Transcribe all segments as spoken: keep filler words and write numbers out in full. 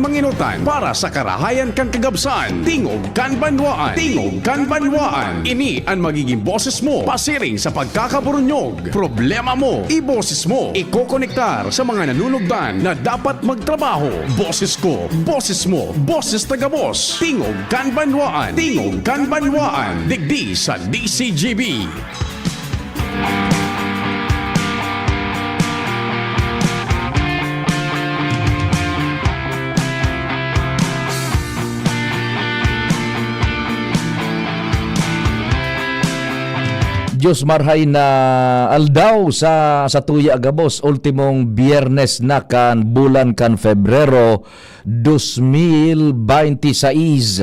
Panginutan para sa karahayan kan kagabsan. Tingog kan banwaan. Tingog kan banwaan. Ini an magiging boses mo pasiring sa pagkakaburunyog. Problema mo, iboses mo. Ikokonektar sa mga nanunugdan na dapat magtrabaho. Boses ko, boses mo, boses ta gabos. Tingog kan banwaan. Tingog kan banwaan. Digdi sa D C G B. Diyos marhay na aldaw sa, sa tuya gabos, ultimong biyernes na kan bulan kan Febrero, dos mil bente seis.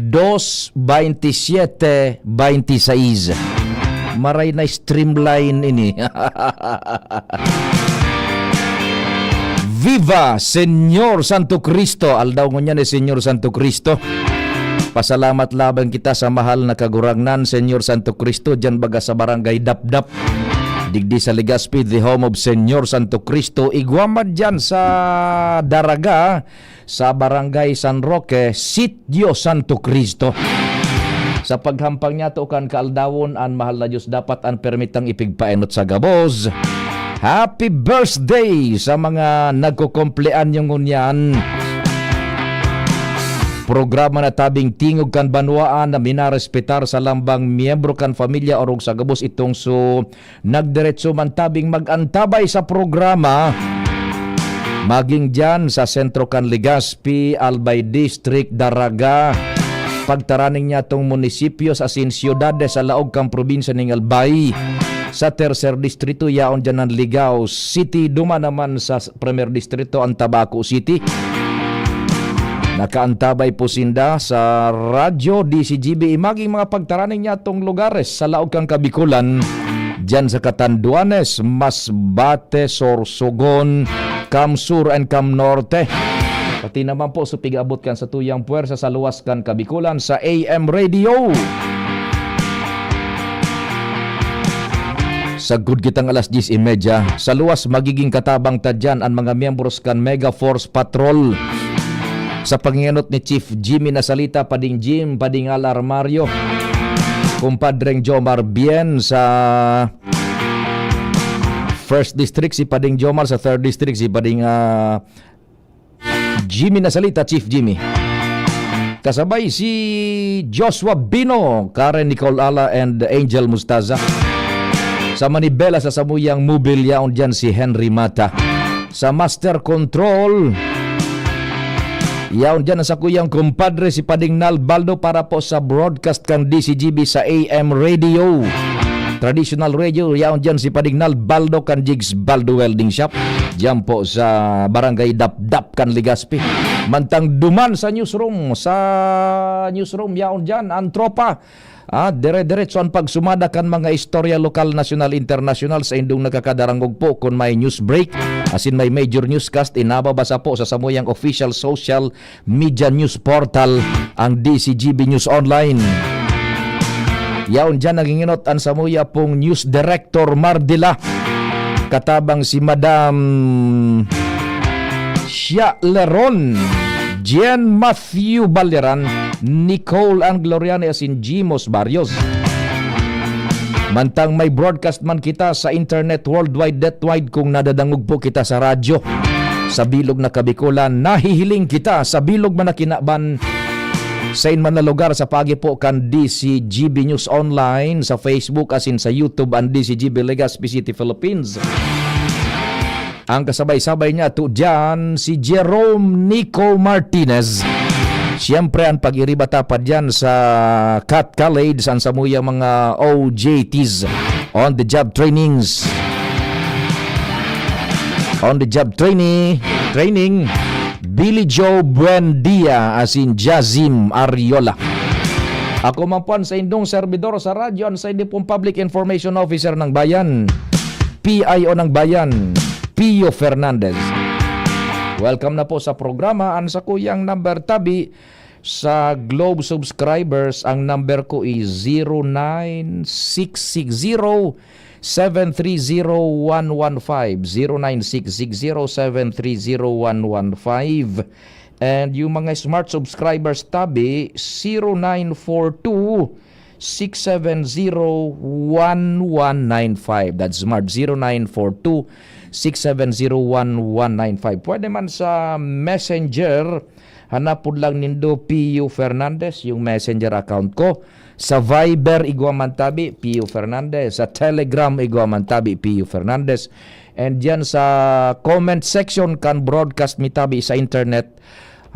Dos bente siete bente seis. Maray na streamline ini. Viva Señor Santo Cristo! Aldaw ngunyan ni Señor Santo Cristo. Pasalamat laban kita sa mahal na Kagurangnan, Señor Santo Cristo, dyan baga sa Barangay Dapdap. Digdi sa Legazpi, the home of Señor Santo Cristo. Igwa man dyan sa Daraga, sa Barangay San Roque, Sitio Santo Cristo. Sa paghampang niyato kan kaaldawon, an mahal na Diyos dapat an permitang ipigpaenot sa gabos. Happy birthday sa mga nagkukumpleanyo ngunyan. Programa na tabing tingog kan banwaan na minarespetar sa lambang miyembro kan pamilya orog sa gabos itong su Nagdiretso man tabing mag-antabay sa programa, maging diyan sa sentro kan Legazpi, Albay District, Daraga, pagtaraning niya tong munisipyo sa asin siyudades sa laog kan probinsya ning Albay. Sa Tercer Distrito, yaon diyan ang Ligao City. Duman naman sa Primer Distrito, ang Tabaco City. Nakaantabay po sinda sa Radyo D C G B. Maging mga pagtaraning niya tong lugares sa laog kan Kabikulan, diyan sa Catanduanes, Masbate, Sorsogon, Cam Sur and Cam Norte. Pati naman po sa pig-abot kan sa tuyang puwersa sa luwas kan Kabikulan sa A M Radio. Sagkod kitang alas diyes y media, sa luwas magiging katabang ta diyan an mga miyembros kan Mega Force Patrol. Sa pangenot ni Chief Jimmy Nasalita, Pading Jim, Pading Al Armario, Kumpadreng Jomar Bien sa First District, si Pading Jomar sa Third District, si Pading, ah, Jimmy Nasalita, Chief Jimmy. Kasabay si Joshua Bino, Karen Nicole Ala, and Angel Mustaza. Sa manibela sa samuyang mobil, yaon diyan si Henry Mata. Sa master control, yaon diyan ang sakuyang kumpadre, si Pading Nal Baldo, para po sa broadcast kan D C G B sa A M Radio. Traditional Radio, yaon diyan si Pading Nal Baldo kan Jigs Baldo Welding Shop. Diyan po sa Barangay Dapdap kan Legazpi. Mantang duman sa newsroom, sa newsroom, yaon diyan ang tropa. Ah, dire-diretso ang pagsumada kan mga istorya lokal, nasyonal, internasyonal sa indong nakakadarangog po kun may news break, asin may major newscast, inababasa po sa samuyang official social media news portal, ang D C G B News Online. Yaon diyan nanginginot an samuya pong News Director Mardila, katabang si Madam Shia Leron, Jen Matthew Baleran, Nicole Angloriani asin Jimos Barrios. Mantang may broadcast man kita sa internet worldwide, detwide, kung nadadangog po kita sa radyo, sa bilog na Kabikolan, nahihiling kita sa bilog man na kinaban, sain man na lugar sa pagi po kan D C G B News Online, sa Facebook asin sa YouTube, ang D C G B Legazpi City, Philippines. Ang kasabay-sabay niya to diyan, si Jerome Nico Martinez. Siyempre, ang pag-iribata pa diyan sa Cat College, ang samuyang mga O J Ts, on the job trainings. On the job training, training, Billy Joe Buendia asin Jazim Ariola. Ako man po an saindong serbidor sa radyo, an saindong pong Public Information Officer ng Bayan, P I O ng Bayan, Pio Fernandez. Welcome na po sa programa. Ang sakuyang number tabi sa Globe subscribers, ang number ko is zero nine six six zero seven three zero one one five, zero nine six six zero seven three zero one one five. And yung mga smart subscribers tabi, zero nine four two six seven zero one one nine five. That's smart, zero nine four two six seven zero one one nine five. Pwede man sa Messenger, hanapon lang nindo Pio Fernandez, yung Messenger account ko. Sa Viber, igwa man tabi, Pio Fernandez. Sa Telegram, igwa man tabi, Pio Fernandez. And diyan sa comment section kan broadcast mi tabi sa internet,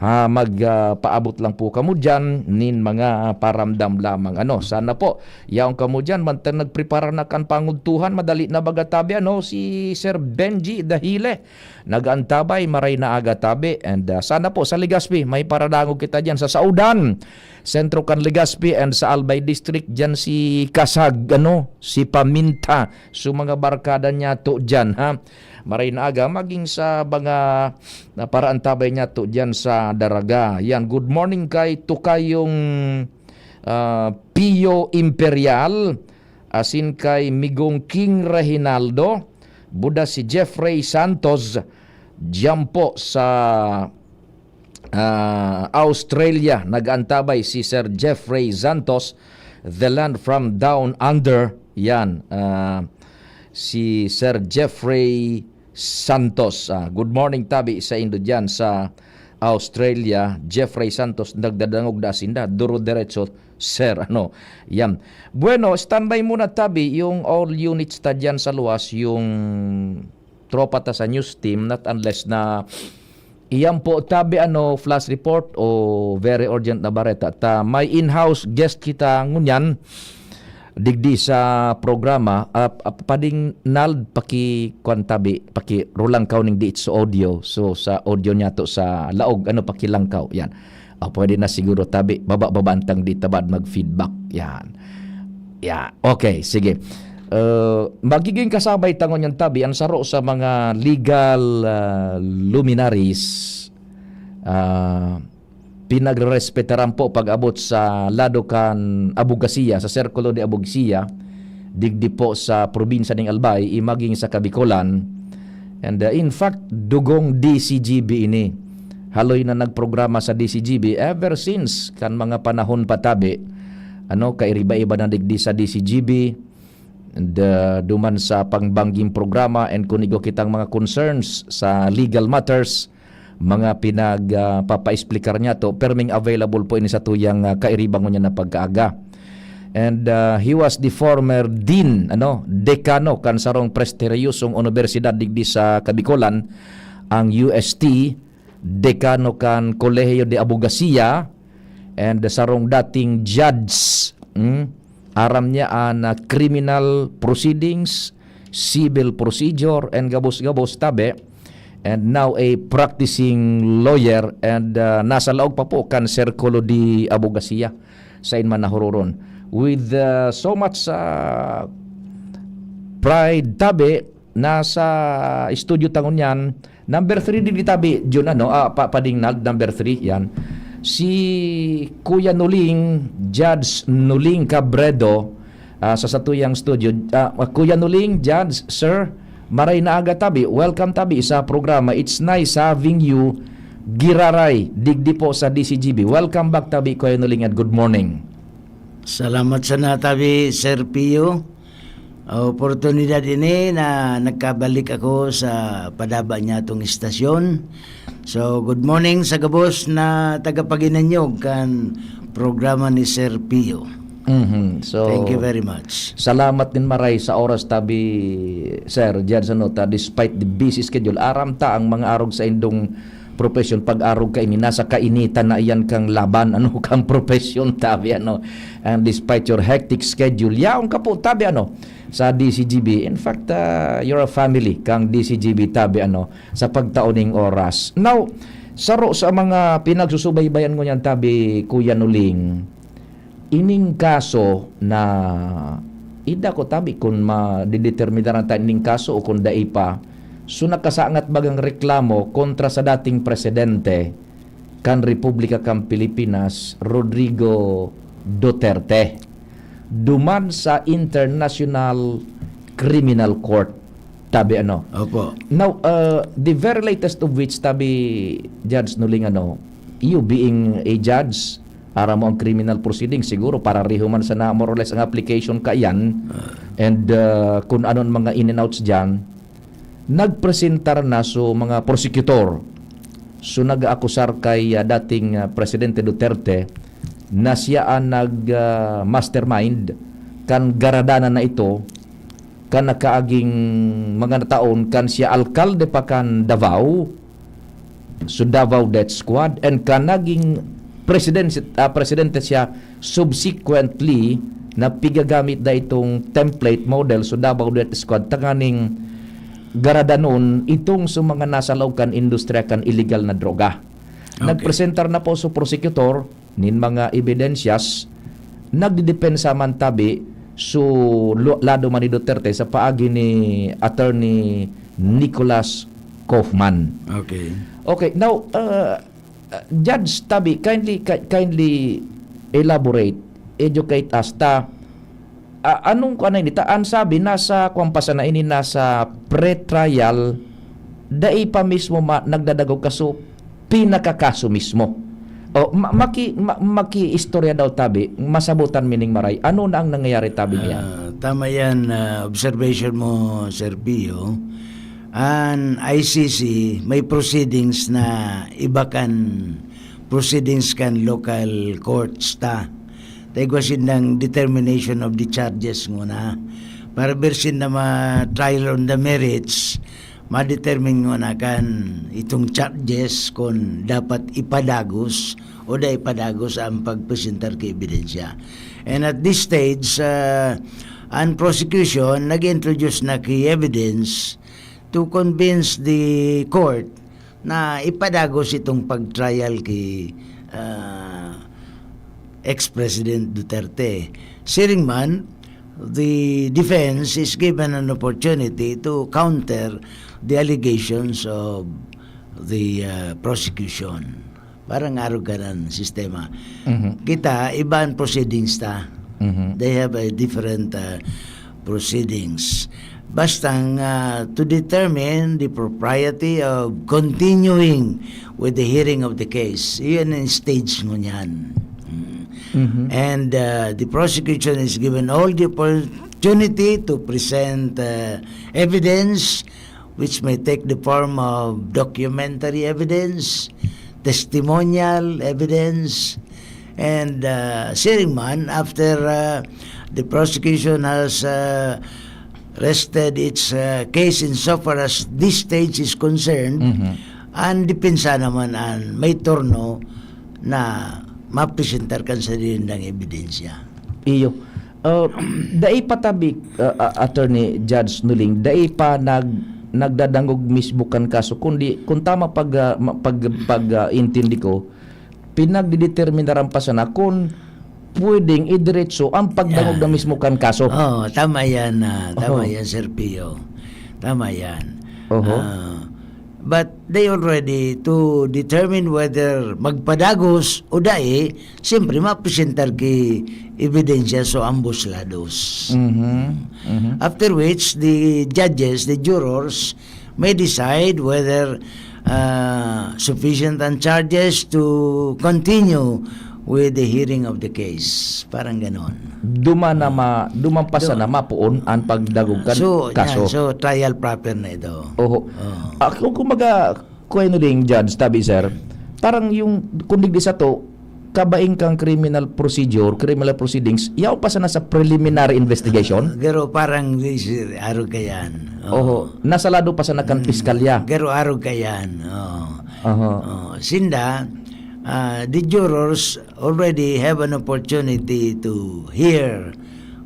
ha, mag, ah, paabot lang po kamo diyan nin mga paramdam lamang. Ano, sana po, yaon kamo diyan, mantang nagprepara na kan pangudtuhan, madali na baga tabi, ano, si Sir Benji Dahile. Nag-antabay, maray na aga tabi. And, ah, sana po sa Legazpi, may paradangog kita diyan sa Saudan, sentro kan Legazpi, and sa Albay District, diyan si Kasag, ano, si Paminta. So, mga barkada niya to diyan, ha. Maray na aga, maging sa mga, na paraantabay niya to diyan sa Daraga. Yan, good morning kay Tukayong, ah, Pio Imperial, asin kay Migong King Reginaldo, buda si Jeffrey Santos, diyan po sa, ah, Australia, nag-antabay si Sir Jeffrey Santos, the land from down under. Yan, ah, si Sir Jeffrey Santos. Ah, good morning, tabi sa indo diyan sa Australia. Jeffrey Santos, nagdadangog da sinda. Duro derecho, sir. Ano, yan. Bueno, standby muna, tabi, yung all units ta diyan sa luwas, yung tropa ta sa news team, not unless na iyan po, tabi, ano, flash report o very urgent na bareta. Ta, may in-house guest kita ngunyan, digdi sa programa, ah, ah, pading Nald, paki-, kwan tabi, paki-, rulangkaw ning diit sa audio. So, sa audio niya to sa laog, ano, pakilangkaw, yan. Ah, pwede na siguro tabi, baba-baba antang di tabad mag-feedback, yan. Yeah, okay, sige. Uh, magiging kasabay tangon yan tabi, ang saro sa mga legal, ah, luminaries, ah, pinagre-respetaran po pag-abot sa lado kan abogasiya, sa Sirkulo de Abogasiya, digdi po sa probinsya ning Albay, i maging sa Kabikolan. And, uh, in fact, dugong D C G B ini. Haloy na nagprograma sa D C G B ever since kan mga panahon pa tabi. Ano, kairiba-iba na digdi sa D C G B. And, uh, duman sa pangbangging programa and kun igwa kitang mga concerns sa legal matters, mga pinag, ah, papaexplikar niya to, perming available po ini sa tuyang, ah, kairiba ngunyan na pagkaaga. And, ah, he was the former dean, ano, dekano kan sarong prestigyosong unibersidad digdi sa Kabikolan, ang U S T, dekano kan Colegio de Abogacía, and sarong dating judge, hmm? Aram niya an, ah, criminal proceedings, civil procedure, and gabos-gabos tabi. And now a practicing lawyer and, ah, nasa laog pa po kan Sirkulo de Abogacía sa inman nahuroron. With, ah, so much, ah, pride tabi, nasa studio ta ngunyan, number three din itabi, Jun, ano, ah, pa, pading Nald, number three, yan. Si Kuya Nuling, Judge Nuling Cabredo, ah, sa satuyang studio. Ah, Kuya Nuling, Judge, Sir, maray na aga tabi. Welcome tabi sa programa. It's nice having you, Giraray, digdi po sa D C G B. Welcome back tabi, Kuya Nuling, and good morning. Salamat sa natabi, Sir Pio. Oportunidad ini na nagkabalik ako sa padaba niya atong istasyon. So, good morning sa gabos na tagapaginanyog kan programa ni Sir Pio. Mhm. So, thank you very much. Salamat din maray sa oras tabi, Sir, diyan sa nota, despite the busy schedule. Aram ta ang mga arog sa indong profesyon, pag-arog kaini, nasa kainitan na iyan kang laban, ano, kang profesyon, tabi, ano. And despite your hectic schedule, yaon ka po, tabi, ano, sa D C G B. In fact, ah, you're a family kang D C G B, tabi, ano, sa pagtao ning oras. Now, saro sa mga pinagsusubaybayan ko niyan, tabi, Kuya Nuling, ining kaso na, ida ko tabi kun madedeterminaran ta ining kaso o kun dai pa. So, nakasangat bagang reklamo kontra sa dating presidente kan Republika kan Pilipinas, Rodrigo Duterte, duman sa International criminal court, tabi ano. Opo. Now, uh, the very latest of which, tabi Judge Nuling, ano, you being a judge, aram mo ang criminal proceeding, siguro para riho man sana more or less ang application ka yan. And uh, kung anong mga in and outs dyan, nagpresentar na so mga prosecutor, so nag-aakusar kay uh, dating uh, Presidente Duterte na siya ang nag uh, mastermind kan garadanan na ito kan nakaaging mga taon kan siya alkalde pa kan Davao, so Davao Death Squad, and kan naging presidente, ah, presidente siya subsequently na pigagamit na itong template model, so Davao Death Squad, tanganing garadanon itong sa mga nasa laog kan industriya kan illegal na droga. Okay. Nagpresentar na po sa prosecutor nin mga ebidensyas, nagdedepensa man tabi so lado man ni Duterte sa paagi ni Attorney Nicholas Kaufman. Okay. Okay, now, uh, uh, Judge Tabi, kindly ki- kindly elaborate, educate us ta. Ah, anong kuan na ini? Ta, ang sabi, nasa kuan pa sana ini, nasa pre-trial, dai pa mismo ma, nagdadagog kaso, pinakakaso mismo. O, ma, maki, ma, maki-istorya daw, Tabi, masabutan mining maray. Ano na ang nangyayari, Tabi, niya? Ah, tama yan, ah, observation mo, Sir Pio. An I C C may proceedings na iba kan proceedings kan local courts ta. Taigwa sindang determination of the charges nguna. Para bersin na ma-trial on the merits, ma-determine nguna kan itong charges kung dapat ipadagos o da ipadagos ang pagpresentar ki ebidensya. And at this stage, uh, ang prosecution nag-introduce na ki evidence to convince the court na ipadagos itong pag-trial ki, ah, ex-President Duterte. Siring man, the defense is given an opportunity to counter the allegations of the, ah, prosecution. Parang arog ka ng sistema. Mhm. Kita, iba ang proceedings ta. Mhm. They have a different, uh, proceedings. Basta nga, to determine the propriety of continuing with the hearing of the case. Iyan ang stage ngunyan. Mm. Mhm. And uh, the prosecution is given all the opportunity to present uh, evidence which may take the form of documentary evidence, testimonial evidence, and uh, siring man, after uh, the prosecution has uh, rested its uh, case insofar as this stage is concerned, Mhm. ang depensa naman ang may turno na mapresentar kan sarili niyang ebidensya. Iyo. Uh, dai pa tabi, uh, uh, Attorney Judge Nuling, dai pa nag nagdadangog mismo kan kaso, kundi kung tama pag ah, ma- pag pag ah, intindi ko, pinagdideterminaran pa sana kung pwedeng idiretso ang pagdangog Yan. na mismo kan kaso. Oh, tama yan. ah, tama Oho. yan, Sir Pio. Tama yan. Oho. Ah, but they already to determine whether magpadagos o dai, siyempre mapresentar ki ebidensya so ambos lados. Mhm. Mhm. After which, the judges, the jurors, may decide whether uh, sufficient ang charges to continue with the hearing of the case. Parang ganon. Duman na ma, duman pa Duman. sana mapuon ang pagdangog kan So, kaso. Yan, so trial proper na ito. Oho. Oh. Ako, kumbaga, kuya nuling judge, tabi sir, parang yung kung digdi sa to, kabaing kang criminal procedure, criminal proceedings, yaw pa sana sa preliminary investigation? Pero parang this, arog ka yan. Oho, nasa lado pa sana kan piskalya. Pero arog ka yan. Oh. Oho. Oh, sinda, ah, the jurors already have an opportunity to hear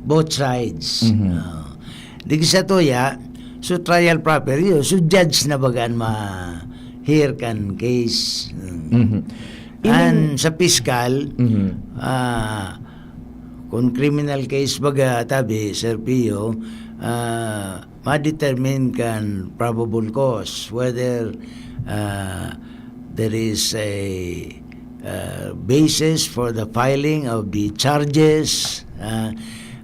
both sides. Mhm. Ah, di sa tuya, so trial proper yun. So judge na baga an ma-hear kan case. Mhm. And sa piskal, Mhm. ah, kung criminal case baga, tabi, Sir Pio, ah, ma-determine kan probable cause whether ah, there is a ah, basis for the filing of the charges. Ah,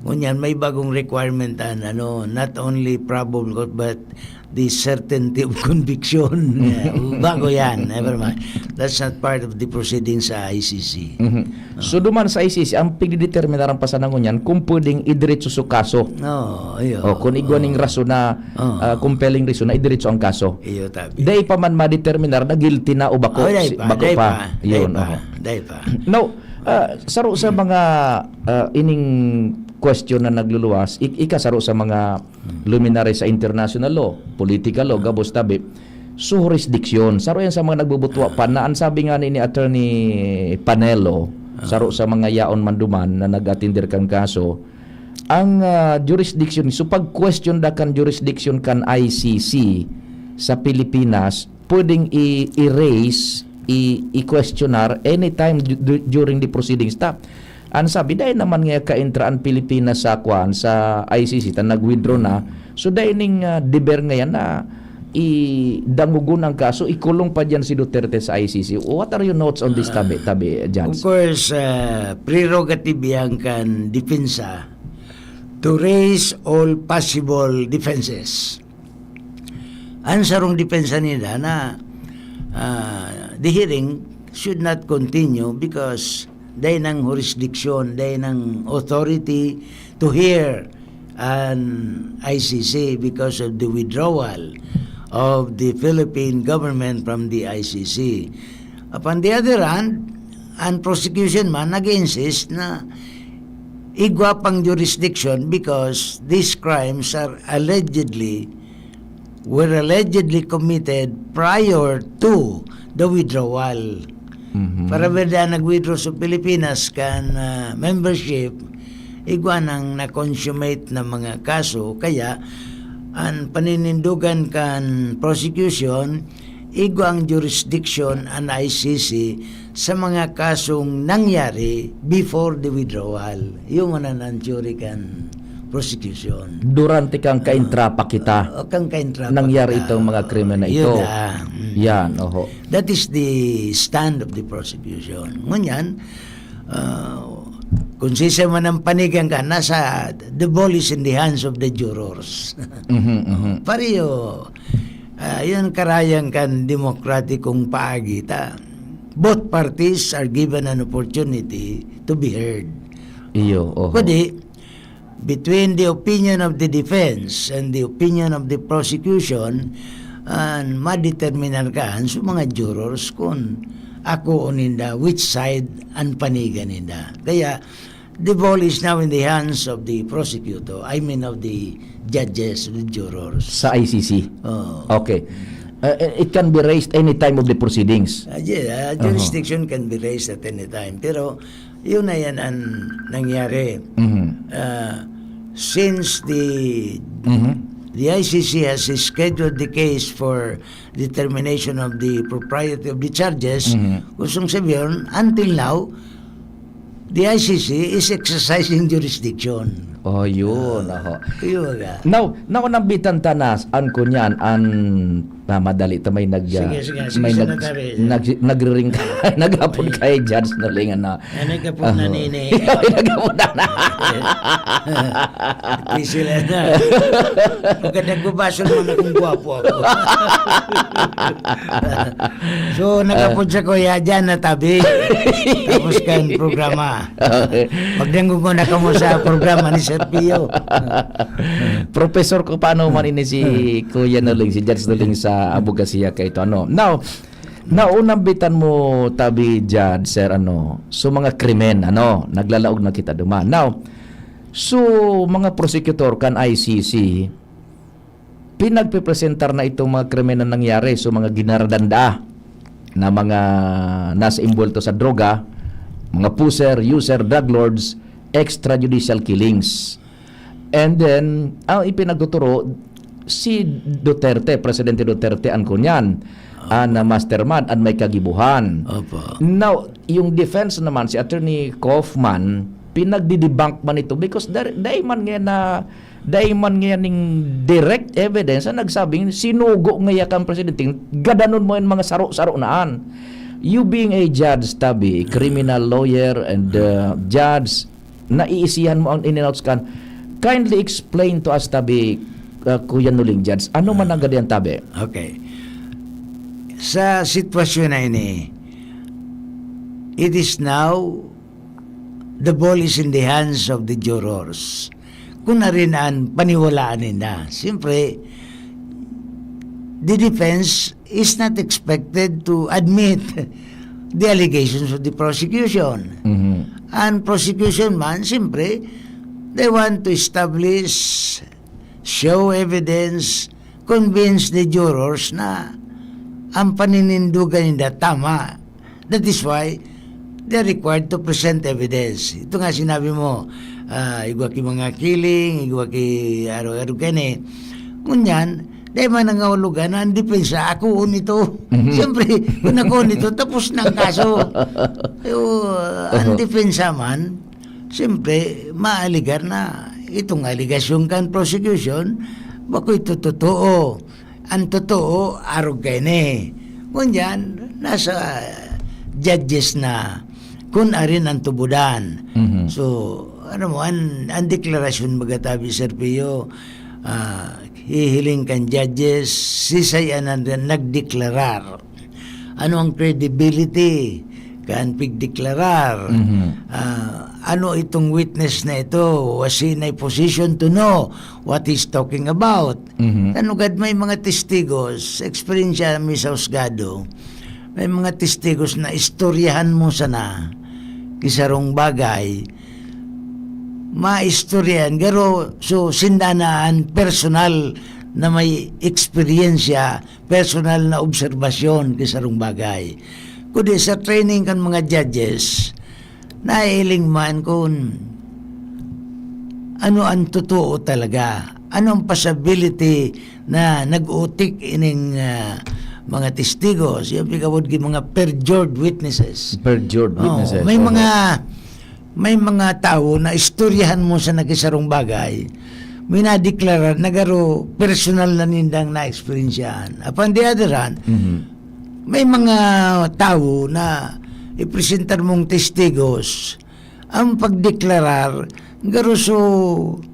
Ngunyan, may bagong requirement an, ano, not only probable cause, but the certainty of conviction. Yeah, bago yan. Never mind. That's not part of the proceedings sa I C C. Mhm. So, duman sa I C C, ang pigdideterminaran pa sana ngunyan kung pwedeng idiretso su kaso. Oo, iyo. O, kung igwa ning Oo. rason na, Oo. ah, compelling reason na idiretso ang kaso. Iyo, tabi. Dai pa man madeterminar na guilty na o bako, Oh, dai si pa, bako dai pa. pa, dai Yun, pa, oho. dai pa. Now, ah, saro sa mga, ah, ining question na nagluluwas, ik-, ika saro sa mga luminary sa international law, political law, gabos tabi, so jurisdiction. Saro yan sa mga nagbubutwa pa na ang sabi nga ni, ni Attorney Panelo, saro sa mga yaon man duman na nag-atender kan kaso, ang, ah, jurisdiction, so pag-question da kan jurisdiction kan I C C sa Pilipinas, pwedeng i-, i-raise, i-, i-questionar anytime du-, du-, during the proceedings. Ta, ang sabi, dai naman nga kaentra an Pilipinas sa kwan, sa I C C, ta nag-withdraw na. So, dai ning, ah, deber ngayan na idangogon ang kaso, ikulong pa diyan si Duterte sa I C C. What are your notes on this, Ah, tabi, tabi, Judge? Of course, ah, prerogative yan kan depensa to raise all possible defenses. Ang sarong depensa nila na, ah, the hearing should not continue because dai nang jurisdiction, dai nang authority to hear an I C C because of the withdrawal of the Philippine government from the I C C. Upon the other hand, ang prosecution man nag-insist na igwa pang jurisdiction because these crimes are allegedly, were allegedly committed prior to the withdrawal. Mhm. Para beda nag-withdraw sa Pilipinas kan, ah, membership, igwa nang na-consummate na mga kaso, kaya an paninindogan kan prosecution, igwa ang jurisdiction an I C C sa mga kasong nangyari before the withdrawal. Yung ano ang theory kan prosecution. Durante kang Ah, kaintra pa kita. ah, kang kaintra pa Nangyari kita. itong mga krimen na Yun ito. na. Mm. Yan, oho. That is the stand of the prosecution. Ngunyan, ah, kung sisay man ang panigan ka, nasa, the ball is in the hands of the jurors. Mhm, mhm. Pareho, ah, yun karayang kan demokratikong paagi ta. Both parties are given an opportunity to be heard. Iyo, oho. Kundi, between the opinion of the defense and the opinion of the prosecution, an madeterminar kan sa mga jurors kun ako o ninda, which side an panigan ninda. Kaya, the ball is now in the hands of the prosecutor, I mean of the judges, of the jurors. Sa I C C? Oo. Okay. Uh, it can be raised any time of the proceedings. Ah, yeah, ah, Aha. jurisdiction can be raised at any time. Pero yun na yan ang nangyari. Mhm. Ah, since the Mhm. the I C C has scheduled the case for determination of the propriety of the charges, Mhm. gustong sabihin, until now, the I C C is exercising jurisdiction. Oh, yun, Ah, aho. yun nga. Now, naunambitan ta na, an kunyan, an, na madali ta may nag, Sige, ah, sige, sige, may sana nag-, tabi. nag-, nagriring ka, naghapon Ay. kay Judge Noling, ano. Ay, naghapon na Aho. nini. Ay, naghapon na na. Di sila na. Pagka nagbabasol man akong gwapo ako. So, nakapod sa kuya dyan na tabi. Tapos kan programa. Okay. Magdangog ko na kamo sa programa ni Sir Pio. Professor ko, paano man ini si Hmm. Kuya Noling, si Judge Noling sa abogasiya kay ito? Ano? Now, naunambitan mo, tabi, Judge, Sir, ano, so mga krimen, ano, naglalaog na kita duman. Now, so, mga prosecutor kan I C C, pinagpipresentar na itong mga krimen na nangyari, so mga ginaradan da na mga nasa imbwelto sa droga, mga pusher, user, drug lords, extrajudicial killings. And then, ang ipinagtuturo, si Duterte, Presidente Duterte an kunyan, an, ah, mastermind, an may kagibohan. Opo. Now, yung defense naman, si Attorney Kaufman, pinagdidebunk man ito because dar-, dai man nga na, dai man nga ning direct evidence na nagsabing sinugo nga iya kan presidente, gadanon mo yung mga saro-saro naan. You being a judge, tabi, criminal lawyer and, uh, judge, naiisihan mo ang in and outs kan. Kindly explain to us, tabi, uh, Kuya Nuling Judge. Ano man ang gadian, tabi? Okay. Sa sitwasyon na ini, it is now, the ball is in the hands of the jurors. Kung arin an paniwalaan ninda. Siyempre, the defense is not expected to admit the allegations of the prosecution. Mhm. An prosecution man, siyempre, they want to establish, show evidence, convince the jurors na ang paninindogan ninda tama. That is why they're required to present evidence. Ito nga sinabi mo, ah, igwa ki mga killing, igwa ki aro-aro kani. Ngunyan, dahil man nangahulugan na ang depensa, akoon ito. Mhm. Siyempre, kung akoon ito, tapos na ang kaso. Pero, ang Oho. depensa man, siyempre, maaligar na itong aligasyon kan prosecution, bako ito totoo. Ang totoo, arog kaini. Ngunyan, nasa judges na kun arin ang tubudan. Mhm. So, ano mo, ang, ang deklarasyon, baga tabi, Sir Pio, ah, hihiling kan judges, sisay an nagdeklarar. Ano ang credibility kan pigdeklarar? Mhm. Ah, ano itong witness na ito? Was he in a position to know what he's talking about? Mhm. Kan lugad may mga testigos, eksperyensya mi sa husgado, may mga testigos na istoryahan mo sana ki sarong bagay, maistoryahan, garo, so, sinda na an personal na may eksperyensya, personal na obserbasyon ki sarong bagay. Kundi sa training kan mga judges, nahihiling man kun ano an totoo talaga. Ano ang possibility na nag-utik ining, ah, mga testigos? Yung pikawod ki mga perjured witnesses. Perjured Oh, witnesses, may oho. mga, may mga tawo na istoryahan mo sa nakisarong bagay, may nadeklara na garo personal na nindang naeksperyensyahan. Upon the other hand, Mhm. may mga tawo na ipresentar mong testigos, ang pagdeklarar, garo so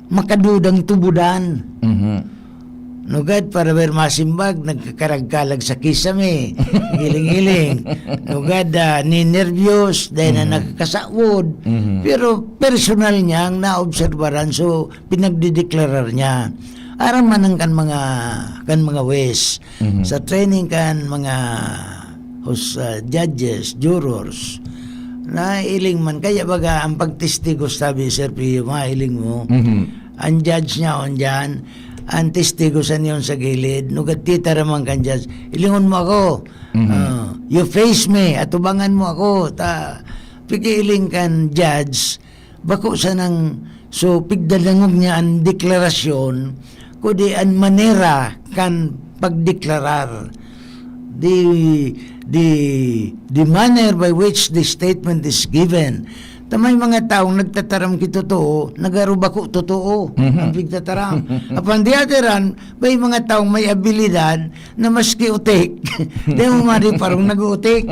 makadudang tubudan. Mhm. Nugad, para wer masimbag, nagkakaragkalag sa kisame, giling-giling. Nugad, ah, ninerbiyos, dahil na Mhm. nagkakasawod. Mhm. Pero personal niyang naobserbaran, so pinagdideklarar niya. Aram man ang kan mga, kan mga wes, Mhm. sa training kan mga hus-, ah, judges, jurors, nahiling man. Kaya baga, ang pagtestigo, sabi, Sir Pio, mahiling mo, Mhm. ang judge niya on dyan, ang testigo sa niyon sa gilid, nugat titaraman kan judge, "Hilingon mo ako, Mhm. ah, you face me, atubangan mo ako." Ta, pikihiling kan judge, bako sanang, so, pigdadangog niya an deklarasyon, kundi an manera kan pagdeklarar. The, the, the manner by which the statement is given. Ta may mga taong nagtataram ki totoo, na garo bako totoo Mhm. ang pigtataram. Upon the other hand, may mga taong may abilidad na maski utik, di mo mariparong nag-uutik.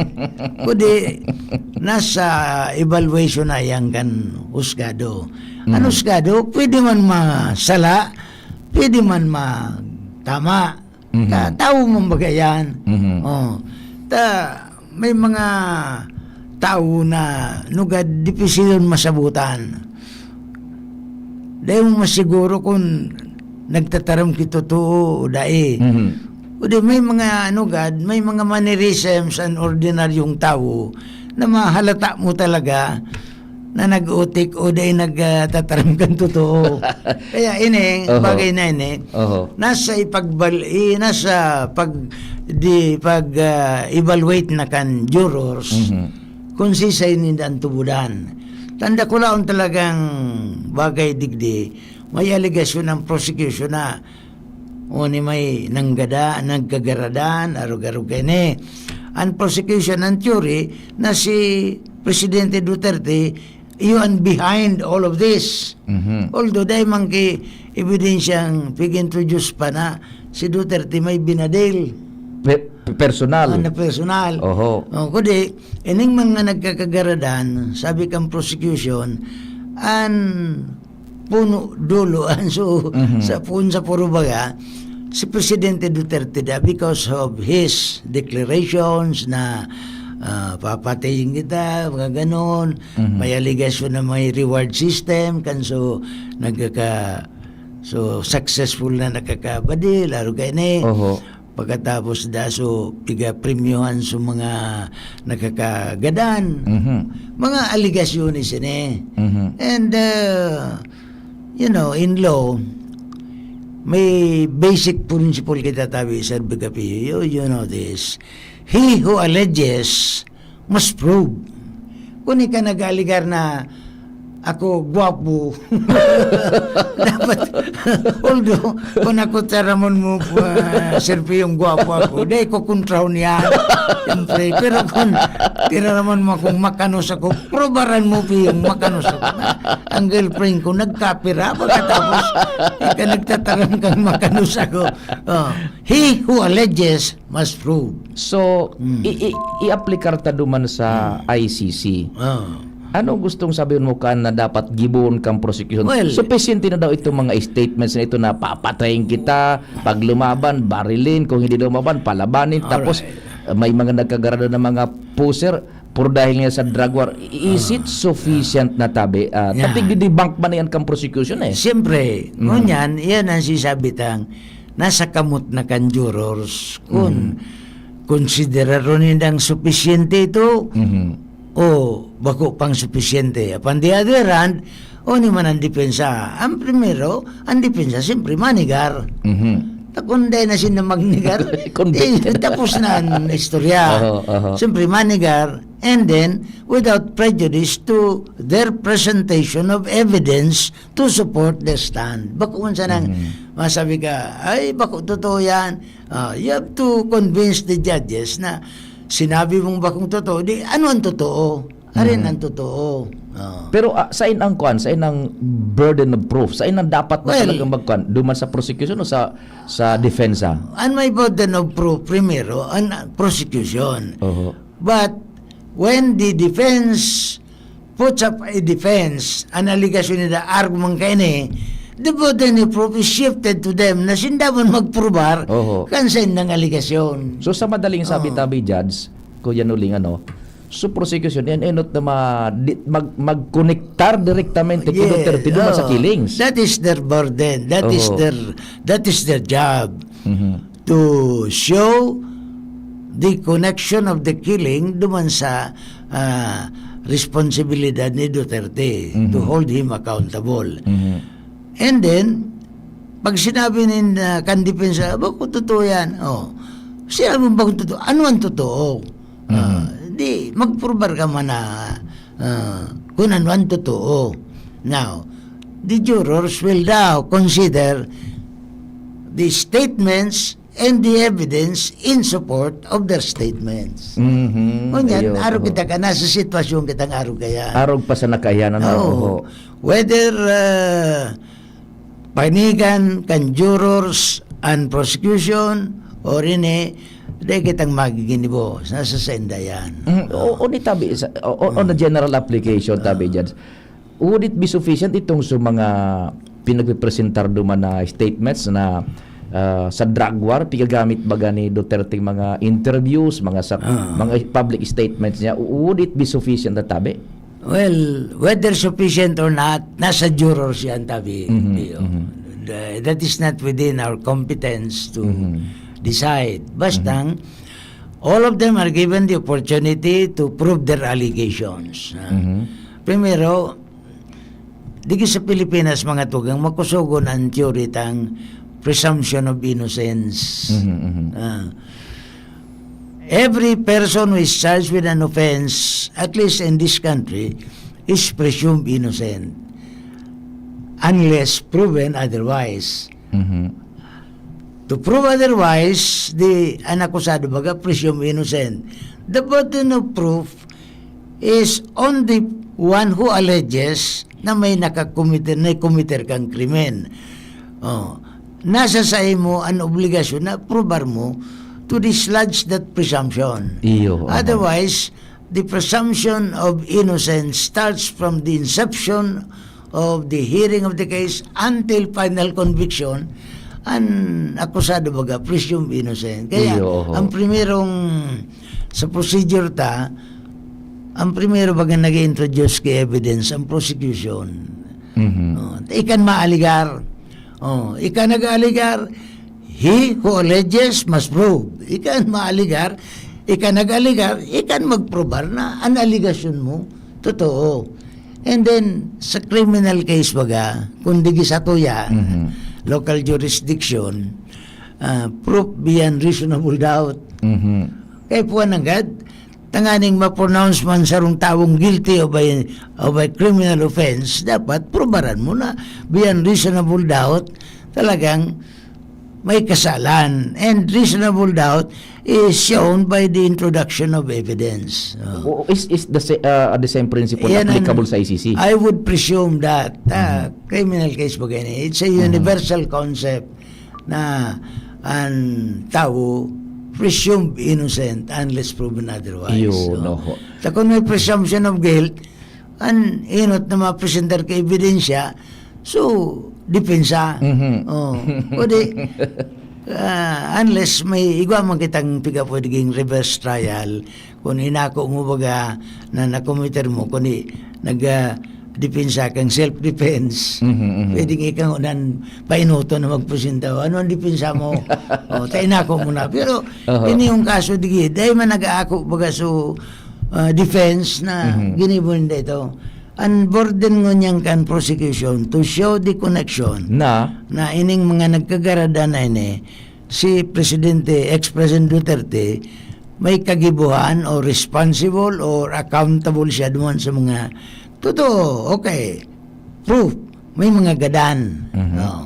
Kundi, nasa evaluation na yan kan husgado. An Mhm. husgado, pwede man masala, pwede man magtama. Mhm. Ta-, tawo man baga yan. Mhm. Oh. Ta, may mga tawo na nugad dipisilon masabutan. Dai mo masiguro kun nagtataram ki totoo o dai. Mhm. O di may mga, ano gad, may mga mannerisms an ordinaryong tawo na mahalata mo talaga na nag-utik o dai nag, ah, tataram kan totoo. Kaya ini, Oho. bagay na ini, Oho. nasa ipagbal-, i-, nasa pag-, di, pag, ah, evaluate na kan jurors Mhm. kung sisay ninda an tubudan. Tanda ko laon talagang bagay digdi, may alegasyon ang prosecution na o ni may nanggada, nagkagaradan, arog-arog kaini. An prosecution, an theory na si Presidente Duterte, iyo an behind all of this. Mhm. Although, dai man ki ebidensyang pig-introduce pa na si Duterte may binadil. Pe-, personal. Ah, na personal. Oho. Oh, kundi, ining mga nagkakagaradan, sabi kang prosecution, an puno dulo, an so, Mhm. sa pun-, sa puro baga, si Presidente Duterte da, because of his declarations na, ah, papatayin kita, mga ganon. Mhm. May aligasyon na may reward system, kan so, nagkaka-, so, successful na nakakabadi, laro kayo ni. Oho. Pagkatapos da, so, pigapremyohan sa mga nakakagadan. Mhm. Mga aligasyones ini. Mhm. And, uh, you know, in law, may basic principle kita tabi, Sir Bigapi. You, you know this. He who alleges must prove. Kung ika nag-aalegar na ako gwapo, dapat, although, kung ako tiraman mo, ah, Sir Pio, yung gwapo ako, di ko kontrahon yan. Siyempre, pero kung tiraman mo akong makanos ako, probaran mo, Pio, yung makanos ako. Ang girlfriend ko, nagkapira, pagkatapos, ika nagtataram kang makanos ako. Oh, he who alleges must prove. So, Mm. i-, i-, i-aplikar ta duman sa Mm. I C C. Ah. Ano gustong sabihin mo kan na dapat gibohon kang prosecution? Well, Sufisyente na daw itong mga statements na ito na papatayin kita, pag lumaban, barilin, kung hindi lumaban, palabanin. Tapos, Alright. uh, may mga nagkagarado ng mga pusher, puro dahil nga sa drug war. I-, is Ah. it sufficient na tabi? Ah, Yeah. Tapig di bank man yan kang prosecution eh. Siyempre, Mm. ngunyan, yan ang sisabi tang nasa kamot na kan jurors. Kung Mm. konsideraron nindang sufisyente ito, Mhm. o bako pang sufisyente. Upon the other hand, o ni man ang depensa. Ang primero, ang depensa, siyempre, manigar. Mhm. Ta kung dahil na sila magnigar, Convicted. eh, tapos na ang istorya. Oho, oho. Siyempre, manigar. And then, without prejudice to their presentation of evidence to support their stand. Bako man sanang Mhm. masabi ka, "Ay, bako totoo yan." Ah, you have to convince the judges na sinabi mong bakong totoo, di ano ang totoo? Arin Mhm. ang totoo. Ah. Pero, ah, sain ang kwan? Sain ang burden of proof? Sain ang dapat na Well, talagang magkwan? Duman sa prosecution o sa, sa depensa? An may burden of proof, primero, an, ah, prosecution. Oho. But when the defense puts up a defense, an alegasyon nila, argument kaini, the burden of proof is shifted to them na sinda man magprobar Oho. kan sa indang alegasyon. So, sa madaling sabi, Oo. tabi, Judge, Kuya Nuling, ano, so prosecution, yan enot na ma-, di-, mag-, magkonektar direktamente kay Yeah, Duterte duman sa oo. killings. That is their burden. That is Oho. their, that is their job Mhm. to show the connection of the killing duman sa, ah, responsibilidad ni Duterte to Mhm. hold him accountable. Mhm. And then, pag sinabi nin, ah, kan depensa, "Aba, kung totoo yan," oh, sinabi mo ba kung totoo? Ano ang totoo? Ah, Mhm. di, magprobar ka man na, ah, kung ano ang totoo. Now, the jurors will now consider the statements and the evidence in support of their statements. Mhm. Ngunyan, Iyo, arog oho. kita ka, nasa sitwasyon kitang arog kaya. Arog pa sa nakaiyan, ano? Oo. Oho. Whether, ah, panigan kan jurors an prosecution or ini, di kitang magiginibo. Nasa senda yan. Mm, o, o ni tabi, sa, o, o, on a Mm. general application, tabi Ah. dyan. Would it be sufficient itong sa mga pinagpipresentar duman na statements na, ah, sa drug war, pigagamit baga ni Duterte mga interviews, mga sa, Ah. mga public statements niya? Would it be sufficient na tabi? Well, whether sufficient or not, nasa jurors yan, tabi. Mhm, Iyo. mhm. The, that is not within our competence to Mhm. decide. Bastang, Mhm. all of them are given the opportunity to prove their allegations. Ah, Mhm. primero, digi sa Pilipinas, mga tugang, makusogon ang theory tang presumption of innocence. Mhm, mhm. Ah, every person who is charged with an offense, at least in this country, is presumed innocent unless proven otherwise. Mhm. To prove otherwise, di an akusado baga presumed innocent. The burden of proof is on the one who alleges na may nakakomiter, na komiter kang krimen. Oh, nasa sa imo an obligasyon na probar mo to dislodge that presumption. Iyo, aha. Otherwise, the presumption of innocence starts from the inception of the hearing of the case until final conviction, an akusado baga presumed innocent. Kaya, Iyo, oho. ang primerong, sa procedure ta, ang primero baga nag-introduce ki evidence ang prosecution. Mhm. Oh, ikan maaligar. Oh, ikan nag-aaligar, he who alleges must prove. Ikan maaligar, ikan nag-aligar, ikan magprobar na an aligasyon mo totoo. And then, sa criminal case baga, kung digi sa tuya, Mhm. local jurisdiction, ah, proof beyond reasonable doubt. Mhm. Kaya puwan nanggad, tanganing ma-pronounce man sarong tawong guilty of a, of a criminal offense, dapat probaran mo na beyond reasonable doubt, talagang may kasalan. And reasonable doubt is shown by the introduction of evidence. Oh. O, is, is the sa-, ah, the same principle Yan ang applicable sa I C C? I would presume that, ah, Mhm. criminal case baga ini, it's a Mhm. universal concept na an tawo presumed innocent unless proven otherwise. Yun, So, oho. ta kung may presumption of guilt, an inot na mapresentar ka ebidensya, so, depensa. Mhm. Oh. Kundi, ah, unless may igwa man kitang piga pwedeng reverse trial, kung inako mo baga na nakomiter mo, kundi nag, ah, depensa kang self-defense, Mhm, mhm. pwedeng ikaw nan painuto na magpresenta. Ano ang depensa mo? Oh, ta inako mo na. Pero, Oho. ini yung kaso, digi, dahil man nag-aako baga, so, ah, defense na Mhm. ginibo ninda ito. Ang burden ngunyan kan prosecution to show the connection Na? na ining mga nagkagaradan na ini, si Presidente, ex-President Duterte, may kagibohan o responsible or accountable siya duman sa mga, totoo, okay, proof, may mga gadan. Mhm. Oo.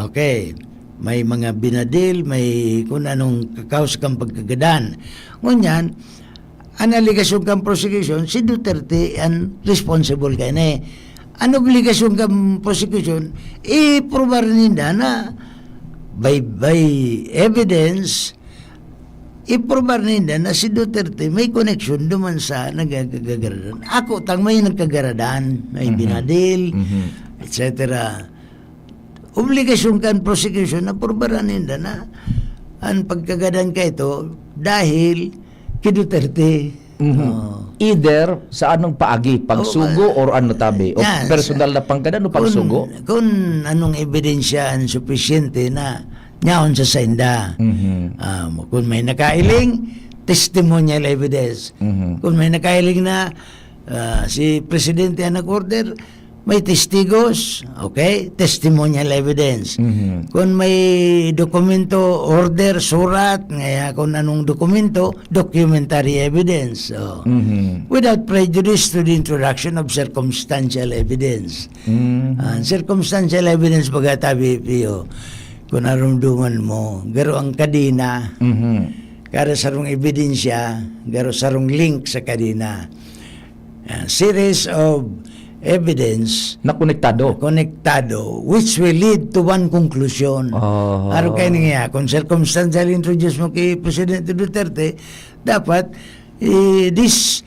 Okay, may mga binadil, may kung anong kakaos kang pagkagadan. Ngunyan, an aligasyon kan prosecution, si Duterte an responsible kaini. An obligasyon kan prosecution, iprobar ninda na by, by evidence, iprobar ninda na si Duterte may koneksyon duman sa nagkagaradan. Ako tang may nagkagaradan, may Mhm. binadil, Mhm. et cetera. Obligasyon kan prosecution na probaran ninda na an pagkagadan kaito dahil ki Duterte. Mhm. Oh. Either sa anong paagi, pagsugo Oh, or ano tabi, o yan, personal sa na panggadan o kung, pagsugo? kung anong ebidensya ang supisyente na nyaon sa sainda. Mhm. Ah, kung may nakailing, testimonial evidence. Mhm. Kung may nakailing na, ah, si Presidente ang nag-order, may testigos, okay? Testimonial evidence. Mhm. Kung may dokumento, order, surat, ngaya kung anong dokumento, documentary evidence. Oh. Mhm. Without prejudice to the introduction of circumstantial evidence. Mhm. Ah, circumstantial evidence, baga tabi, Pio, kung narumduman mo, garo ang kadena, Mhm. garo sarong ebidensya, garo sarong link sa kadena. Ah, series of evidence Na konektado. konektado, which will lead to one conclusion. Ah. Araw kayo niya, kung circumstantial introduce mo kay Presidente Duterte, dapat, eh, this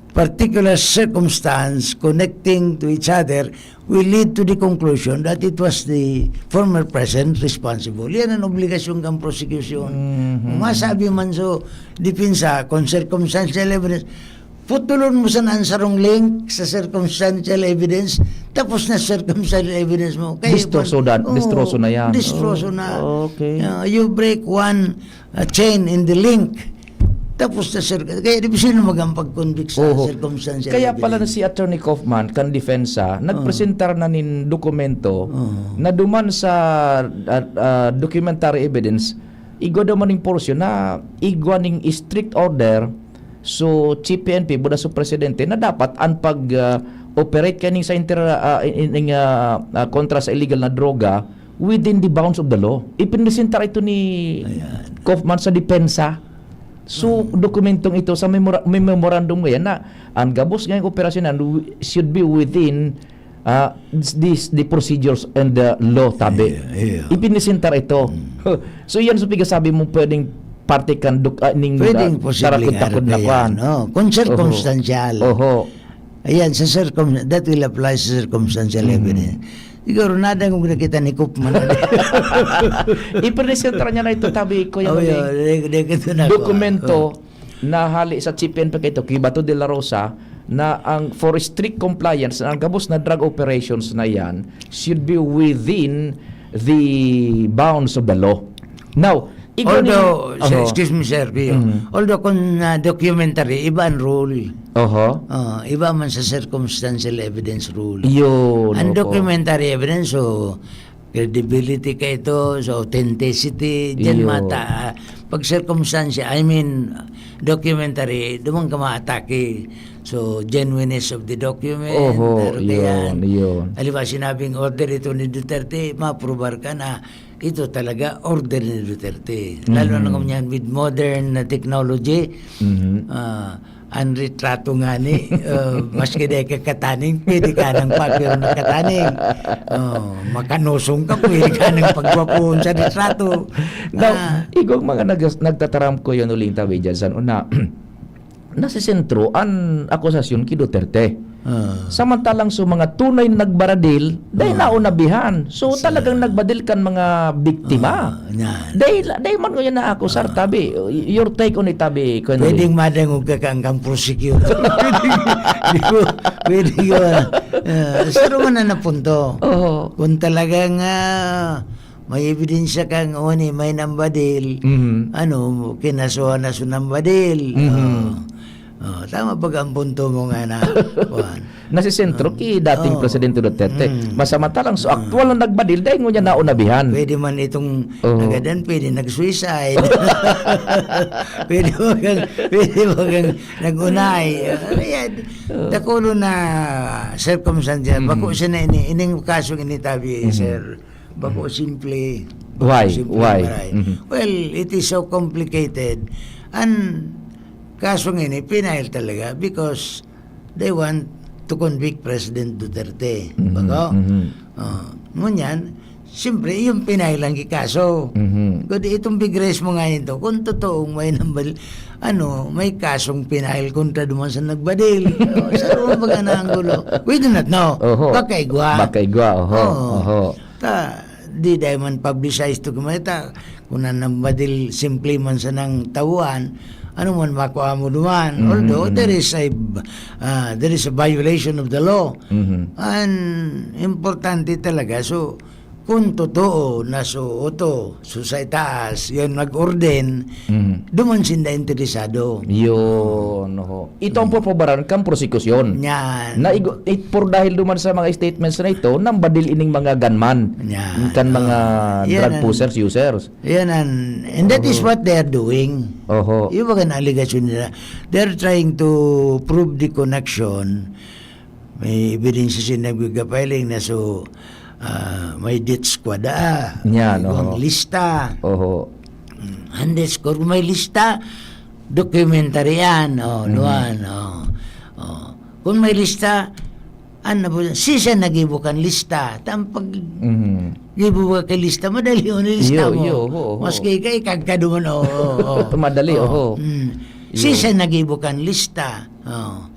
particular circumstance connecting to each other will lead to the conclusion that it was the former president responsible. Yan ang obligasyon kang prosecution. Mhm. Kung masabi man so, depensa, kung circumstantial evidence, putulon mo sana ang sarong link sa circumstantial evidence, tapos na circumstantial evidence mo. Kaya Distroso dan-, Oo, distroso na yan. distroso na. Oh, okay. Yeah, you break one, uh, chain in the link. Tapos na, sir. Kaya di ba sino mag-, ang pag-convict sa Oho. circumstantial Kaya pala evidence? na si Attorney Kaufman, kan depensa, Oo. nagpresentar na nin dokumento Oo. na duman sa, ah, ah, documentary evidence, igwa daw man ning portion na igwa ning strict order, so, Chief P N P, buda sa presidente, na dapat ang pag, ah, operate kaning sa inter-, ah, in, in, in, ah, ah, kontra sa illegal na droga within the bounds of the law. Ipinresentar ito ni Ayan. Kaufman sa depensa. So, Mm. dokumentong ito sa memora-, may memorandum ngayon na ang gabos ngayong operasyon na should be within, ah, this, the procedures and the law, tabi. Iya, iya. Ipinresentar ito. Mm. So, yan sa pigasabi mo pwedeng parte kan duk-, ah, ning, Pwedeng ah, posibleng tarakod-takod na araw kwan. yan, no? Kung Oho. circumstantial. Oho. Ayan, sa circum-, that will apply sa circumstantial Mhm. evidence. Siguro, nadangog na kita ni Koopman. Ipresentar niya na ito, tabi ko yan, Oh, Uling. yun. Di, di ko ito nakuha. Dokumento Oh. na hali sa Chief N P K ito, kay Bato de la Rosa, na ang for strict compliance, na ang gabos na drug operations na yan should be within the bounds of the law. Now, igwa Although, nin-, sir, Oho. excuse me, Sir Pio. Mm. Although kung, ah, documentary, iba ang rule. Oho. Ah, iba man sa circumstantial evidence rule. Yun, Ang opo. documentary evidence, so, credibility ka ito, so authenticity, diyan Iyo. mata-, ah, pag circumstansya, I mean, documentary, duman ka maatake. So, genuineness of the document, Oho, pero kaya, yun, yun. halimbawa, sinabing order ito ni Duterte, ma-approbar ka na ito talaga order ni Duterte. Lalo na Mhm. kung yan with modern na technology, Mhm. ah, ang retrato nga ni, ah, maski di ka kataning, pwede ka nang papirma kataning. Oh, makanosong ka, pwede ka nang pagwapuhon sa retrato. Now, Ah. igwang mga nag-, nagtataram ko yun, Uling, tabi dyan sa una, nasisentro an akusasyon ki Duterte. Ah. Samantalang sa mga tunay na nagbaradil, dai Ah. naunabihan. So, Sa talagang nagbadil kan mga biktima. Ah, yan. Dai la-, dai man ko yan naakusar, Ah. tabi. Y-, your take on it, tabi, Colonel. Pwedeng madangog ka kang, kang prosecutor. Pwedeng, di ko, pwede yun. Ah, sa naman na napunto. Oo. Kung talagang, ah, may ebidensya kang, o ni, may nambadil, Mhm. ano, kinasuhan na sa nambadil. Mhm. Oh. Oh, tama pag ang punto mo nga na, kuwan. Nasisentro Oh. ki dating Oh. Presidente Duterte. Mm. Masamantalang so Mm. aktual na nagbadil, dai ngunyan naunabihan. Pwede man itong Oh. nagadan, pwede nag-suicide. Pwede mo kang, pwede mo kang nag-unay. Ah, ayan. Oh. Dakulo na circumstance yan. Mm. Bako siya na ini, ining kasong initabi, Mm. sir. Bako Mm. simple. Bako Why? simple Why? maray. Mm-hmm. Well, it is so complicated. Ang kasong ini, pinail talaga because they want to convict President Duterte. Mm-hmm. Bako? Mm-hmm. Oh, ngunyan, siyempre, yung pinail ang kikaso. Mm-hmm. Kundi itong big race mo ngayon to, kung totoong may nambal-, ano, may kasong pinail kontra duman sa nagbadil. Oh, sa roon baga na ang gulo. We do not know. Oho. Baka igwa. Baka igwa, oho. Oo. Oho. Ta, di dai man publicize to kumita. Kung nanambadil, simple man sanang tawuan, ano man makuha mo duman. Mhm, Although, mhm. there is a, ah, there is a violation of the law. Mhm. And importante talaga. So, kung totoo na so oto, so sa itaas, yun nag-orden, Mhm. duman sinda interesado. Yun, oho. Ito ang pupubaran kang prosekusyon. Yan. Na igo-, it-, por dahil duman sa mga statements na ito, nambadil ining mga gunman. Yan. Kan mga Ah, yan drug ang, pushers, users. yan ang, and that is Oho. what they are doing. Oho. Yung mga alegasyon nila, they're trying to prove the connection. May ebidensya sila nagpipiling na so, ah, may death squad, ah. Yan, May oho. lista. Oho. Mm, and death squad, kung may lista, documentary yan. Oh, Mhm. duwan, oh. Oh. Kung may lista, ano po, si siya nagibo kan lista. Tampag Mhm. gibo ka kay lista, madali yun, lista Iyo, mo. iyo, oho, oho. Maski ka, ikagka duman, oo, oo, oo. Madali, Oo. oho. Mm. Si Iyo. siya nagibo kan lista. Oh.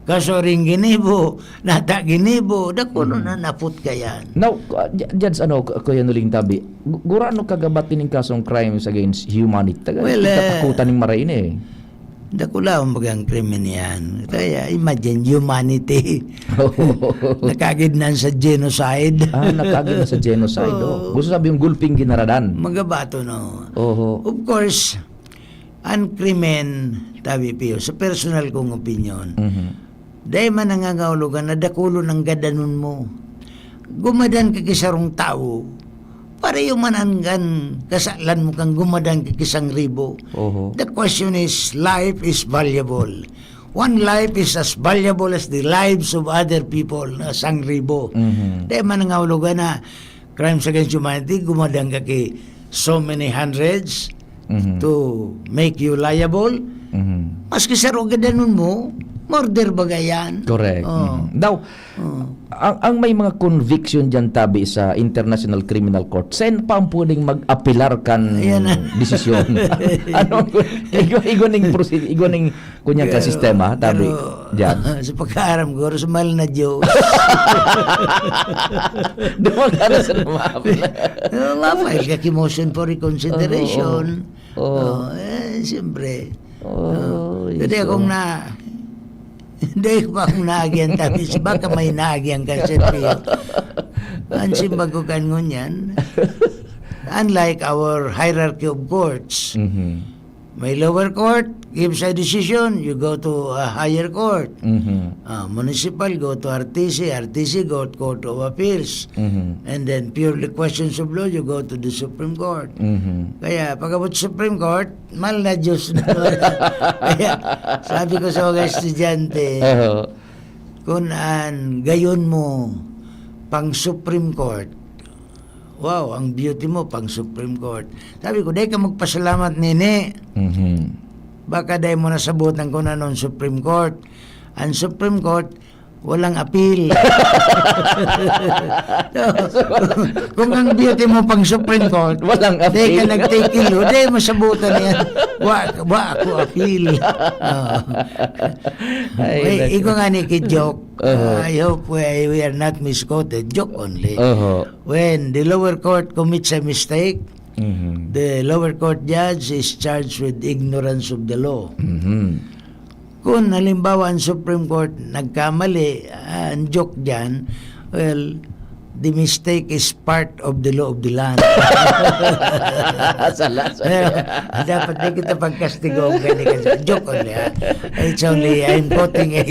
Kaso rin ginibo, nata ginibo, dakulo Mhm. na napot ka yan. Now, uh, J-, Judge, ano, K-, Kuya Nuling Tabi, gu-, gurano kagabat ining kasong crimes against humanity? Taga, Well, uh, katakutan ning maray ini eh. Dakula ang bagang krimen yan. Kaya imagine, humanity. Nakagid na sa genocide. Ah, nakagid na sa genocide, oh. Oo. Gusto sabi yung gulping ginaradan. Magabato, no? Oho. Of course, ang krimen, tabi Pio, sa personal kong opinion, Mhm. dai man nangangahulugan na dakulon ang gadanon mo. Gumadan ka ki sarong tawo, pareho man an, an kasalan mo kan gumadan ka ki sangribo. Oho. The question is, life is valuable. One life is as valuable as the lives of other people, na sangribo. Mhm. Dai man nangahulugan na crimes against humanity, gumadan ka ki so many hundreds Mhm. to make you liable. Mhm. Maski saro gadanon mo, Murder baga yan. Correct. Oh. Mhm. Daw, Oh. ang, ang may mga conviction dyan, tabi, sa International Criminal Court, saan pa ang pwedeng mag-apilar kan Ayan na. desisyon? Ano ang, igwa, igwa ning proceed, igwa ning kunyang ka sistema, tabi, pero, dyan? Sa pagkaaram ko, sa mahal na Diyos. Dumagan na sa lumapit. Oh, ma-file ka ki motion for reconsideration. Oo, oo. Oh, eh, siyempre. Oh, Kasi iso. Akong na, hindi pa akong naagihan, tapos baka may naagihan ka, Sergio. Ang simbag ko kan ngunyan, unlike our hierarchy of courts, Mhm. may lower court gives a decision, you go to a higher court. Mhm. Ah, municipal, go to R T C, R T C, go to Court of Appeals. Mhm. And then, purely questions of law, you go to the Supreme Court. Mhm. Kaya, pag-abot Supreme Court, mahal na Diyos na. Kaya, sabi ko sa mga estudyante, Oho. kung an gayon mo pang Supreme Court, wow, ang beauty mo pang Supreme Court. Sabi ko, dai ka magpasalamat nini. Mhm. Baka dai mo nasabutan kung ano ang Supreme Court. Ang Supreme Court, walang appeal. So, kung ang beauty mo pang Supreme Court, Walang dai ka appeal. nagtikilo, dai masabutan yan. Wa, wa ako appeal. Oh. Ay, Wait, nako. Iko nga ni ki joke. Uh-huh. I hope we, we are not misquoted. Joke only. Oho. When the lower court commits a mistake, Mhm. the lower court judge is charged with ignorance of the law. Mhm. Kung halimbawa ang Supreme Court nagkamali, ah, ang joke dyan, well, the mistake is part of the law of the land. Sala, sala. Well, dapat di kita pagkastigo ang ganyan kasi. Joke only, ha? It's only, I'm quoting a,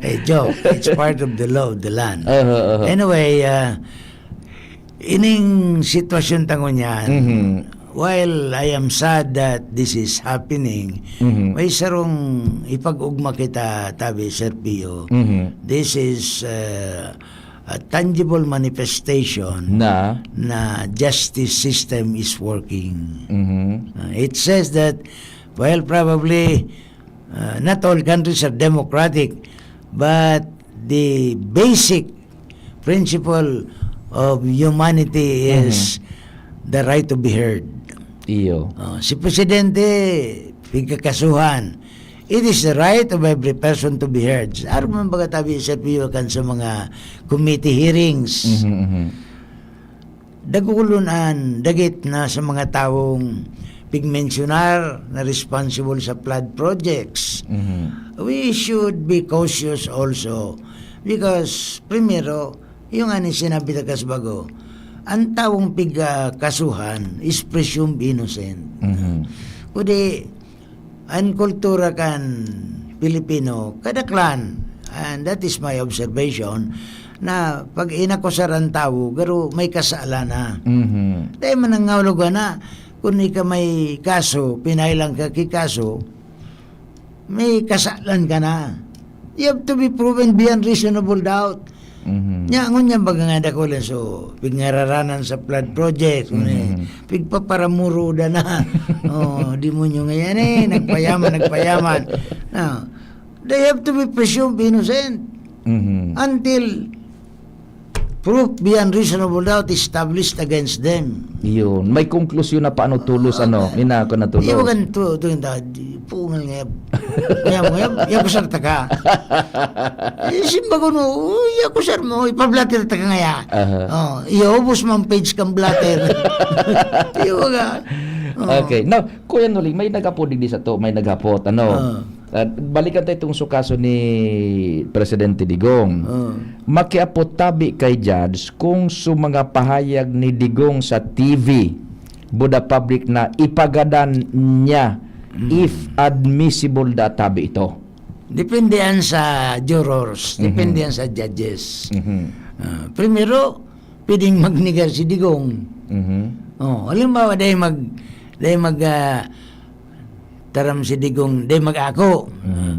a joke. It's part of the law of the land. Oho, oho. Anyway, ah, ining sitwasyon ta ngunyan, Mhm. while I am sad that this is happening, Mhm. may sarong ipag-ugma kita, tabi, Sir Pio. Mhm. This is, uh, a tangible manifestation Na? na justice system is working. Mhm. Uh, it says that, well, probably, uh, not all countries are democratic, but the basic principle of humanity is the right to be heard. Iyo. Oh, si Presidente, pigkakasuhan. It is the right of every person to be heard. Arog man baga tabi, Sir Pio, kan sa mga committee hearings. Mhm, mhm. Dagulon an dagit na sa mga tawong pigmensyonar na responsible sa flood projects. Mhm. We should be cautious also because, primero, yung ani sinabi ta kas bago, ang tawong pigkakasuhan is presumed innocent. Mhm. Kundi, ang kultura kan Pilipino, kadaklan, and that is my observation, na pag inakusar ang tawo, garo may kasalan na. Mhm. Dahil manangawlog ka na, kung ika may kaso, pinailang ka ki kaso, may kasalan ka na. You have to be proven beyond reasonable doubt. Mhm. Nya, ngunyan baga nga dakulan, so, pigngararanan sa flood project, Mhm. pigpaparamuro da na. Oh, demonyo nga yan eh, nagpayaman, nagpayaman. Now, they have to be presumed innocent Mhm. until proof beyond reasonable doubt established against them. Yun. May konklusyon na paano tulos, ano? Ina ko na tulos. Iwagan to, to yung dad, pungal nga. Kaya mo, ya, ya kusar ta ka. Eh, simbago no, ya kusar mo, ipablatter ta ka ngaya. Aha. Oh, iyaubos mo ang page kang blatter. Iwaga. Oh. Okay. Now, Kuya Noling, may naghapot digdi sa to, may naghapot, ano? Ah. At balikan tayo itong sukaso ni Presidente Digong. Oh. Makiapot tabi kay Judge kung su mga pahayag ni Digong sa T V, buda public na ipagadan niya if admissible da tabi ito. Depende yan sa jurors, depende yan sa judges. Mhm. Ah, primero, pwedeng magnegar si Digong. Mhm. Oh, halimbawa, dahil mag, dahil mag, ah, taram si Digong, dahil mag-ako. Mhm.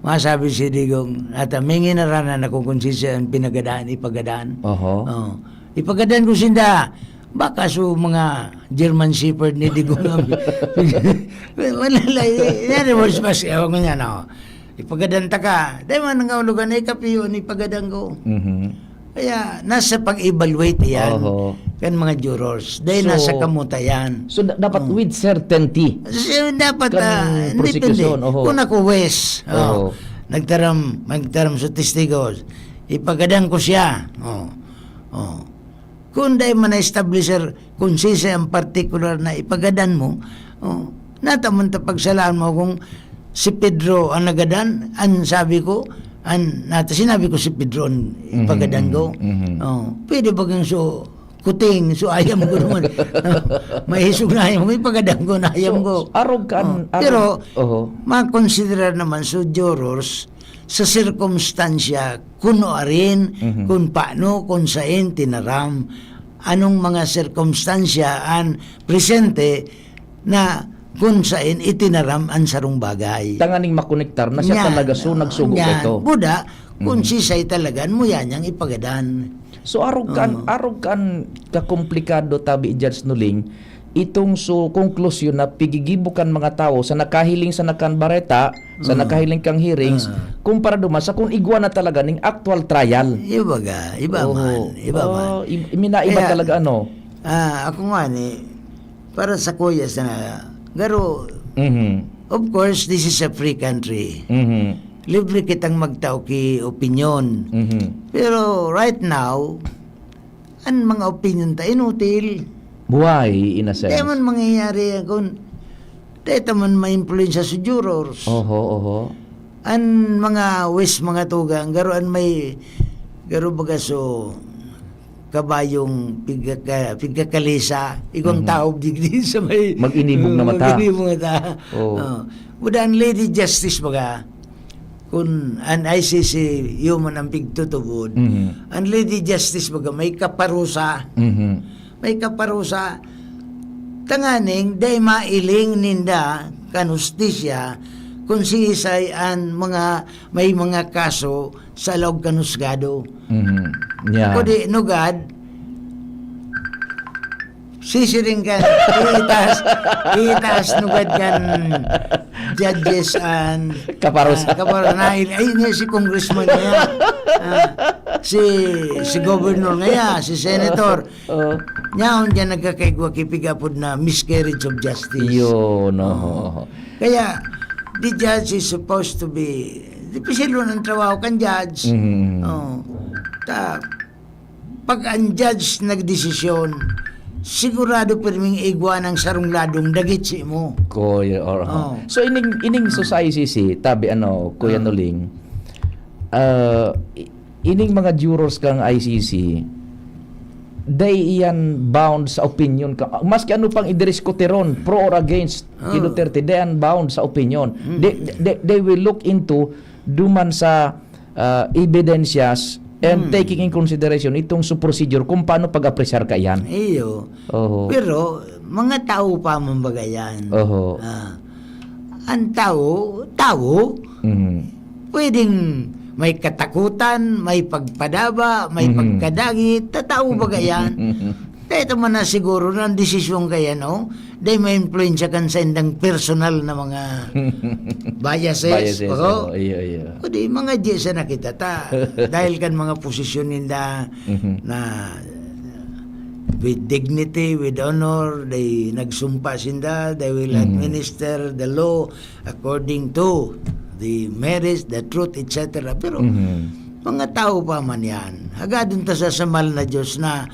Masabi si Digong, at ah, may nginaranan ako kung sisya ang pinagadaan, ipagadaan. Oho. Oh. Ipagadaan ko sinda. Baka so mga German Shepherd ni Digong. Wala lang. In other words, mas, ewan ko niya, no? Ipagadan ta ka. Dai man nga ulogan na ikapiyo an ipagadan ko. Mhm. Kaya nasa pag-evaluate yan Oho. kan mga jurors. Dahil So, nasa kamuta yan. so, da- dapat Oh. with certainty. So, dapat, Kan ah, prosecution, depende. oho. Kung ako, wes, oh, Oho. nagtaram, nagtaram sa testigos, ipagadan ko siya. Oh. Oh. Kung dai man na-establish, sir, kung sisay ang particular na ipagadan mo, oh, nata man ta pagsalaan mo kung si Pedro ang nagadan, ang sabi ko, ang nata, sinabi ko si Pedro ang ipagadan ko. Mhm, mhm. Oh, pwede ba kang so kuting, so ayam ko naman. Mahisog na ayam, ipagadan ko na ayam So, ko. arog kan, Oh, arog, pero oho. makonsiderar naman so jurors sa sirkumstansya, kun arin, Mhm. kun paano, kun saen tinaram, anong mga sirkumstansya an presente na kun saen itinaram an sarong bagay. Tanganing makonektar na siya Yan, talaga, so oh, nagsugo yan. ito. Buda, kun Mhm. sisay talaga, mo yan yang ipagadan. So, arog kan, Oo. arog kan kakomplikado, tabi, Judge Nuling, itong so konklusyon na pigigibo kan mga tawo sa nakahiling sa nakan bareta, sa Mm. nakahiling kang hearings, Ah. kumpara duman sa kung igwa na talaga ning actual trial. Iba ga, iba Oo. man, iba man. Oh, i-, minaiba Kaya, talaga, ano? ah, ako nga ni, para sa kuya sa garo, Mhm. of course, this is a free country. Mhm. Libre kitang magtao ki opinyon. Mhm. Pero right now, an mga opinyon ta inutil. Why, in a sense? Di man mangyayari yan kun di ta man maimpluwensya sa jurors. Oho, oho. An mga wis, mga tugang, garo an may, garo baga so, kabayong pigkaka-, pigkakalisa, igwang Mhm. taob digdi sa may Mag-inibog na mata. Mag-inibog na mata. Oh. Oh. Buda an Lady Justice baga, kun an I C C human ang pigtutubod, Mhm. an Lady Justice baga may kaparusa. Mhm. May kaparusa. Tanganing dai mailing ninda kan hustisya kun siisay an mga may mga kaso sa laog kan husgado. Mhm. Yeah. Kudi nugad, sisiring kan, iitaas, iitaas nugad kan judges an, Kaparusa. ah, kaparusa. Na, ay, niya si congressman niya. Ah, si, si governor niya, si senator. Oo. Nyaon dyan nagkakaigwa ki pigapod na miscarriage of justice. Yun, Oo. oo. Kaya, the judge is supposed to be, dipisil man ang trabaho kan judge. Mhm. Oo. Ta, pag ang judge nagdesisyon, sigurado pirming igwa ng sarong ladong dagit si mo. Ko, or, Oh. So, ining, ining sa I C C, tabi, ano, Kuya Ah. Nuling, ah, i-, ining mga jurors kang I C C, dai iyan bound sa opinion ka. Maski ano pang idiriskuti ron, pro or against ki Ah. Duterte, dai iyan bound sa opinion. Mm. They, they, they will look into duman sa, ah, evidensyas and Mm. taking in consideration itong su procedure kung paano pag-apresyar kaiyan. Iyo. Oho. Pero, mga tao pa man baga yan. Oho. Ah. Ang tao, tao, Mhm. pwedeng may katakutan, may pagpadaba, may Mhm. pagkadangit, tatao baga yan. Kaya ito man na siguro na ang desisyon kaya, no? Dahil may influensya kan sa indang personal na mga biases. Biases, Oo. oo, iyo, iyo. O di, mga di sa nakita ta. Dahil kan mga posisyon ninda Mhm. na with dignity, with honor, they nagsumpa sinda, they will Mhm. administer the law according to the merits, the truth, et cetera. Pero Mhm. mga tao pa man yan. Hagadon ta sa samal na Diyos na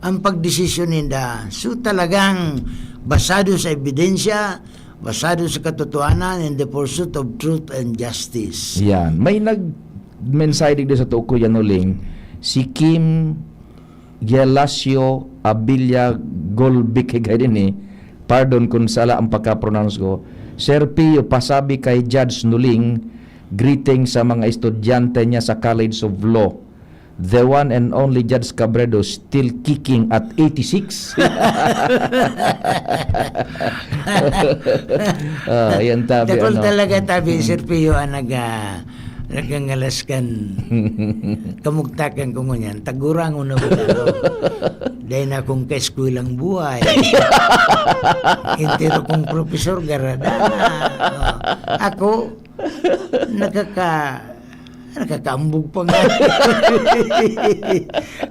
ang pagdesisyon ninda, so talagang basado sa ebidensya, basado sa katotohanan, in the pursuit of truth and justice. Yan. May nag-mensahe digdi sa tuko, Kuya Nuling, si Kim Gelasio Abilia Golbik, higay din eh. Pardon kung sala ang pagka-pronounce ko. Sir Pio, pasabi kay Judge Nuling, greeting sa mga estudyante niya sa College of Law. The one and only Judge Cabredo still kicking at eighty-six. Ah, yan tabi, Dakul ano. talaga tabi, Sir Pio, ang nag-, ah, nagangalas kan kamugtakan ko ngunyan. Tagurangon na ba ako? Dahil na akong kaeskwelang buhay. Entero kong profesor, garada na. Oh. Ako, Nakaka-, nakakaambog pa nga.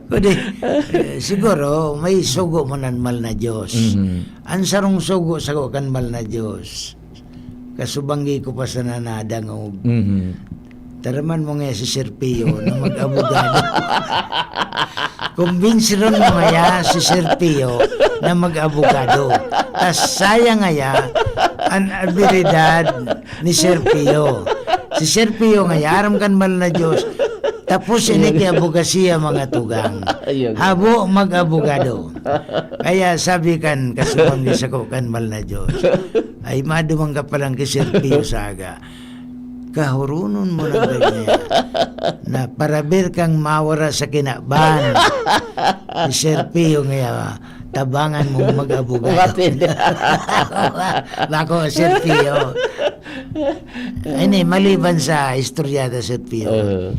Kundi, eh, siguro, may sugo man an mahal na Diyos. Mhm. An sarong sugo sako kan mahal na Diyos, kasubanggi ko pa sana nadangog. Mhm. Taraman mo nga si Sir Pio na mag-abogado. Kumbinsiron mo ngaya si Sir Pio na mag-abogado. Tas saya ngaya an abilidad ni Sir Pio. Si Sir Pio ngaya, aram kan mahal na Diyos, tapos ini ki abogasiya, mga tugang. Ayun. Habo mag-abogado. Kaya sabi kan kasubanggi sako kan mahal na Diyos, ay, maduman ka palang ki Sir Pio Saga. Kahurunon mo lang ganyan. Na parabir kang mawara sa kinaban. Si Sir Pio ngaya, tabangan mong mag-abogado. Matindi. Bako, Sir Pio. Ini, maliban sa istorya ta, Sir Pio. Oo.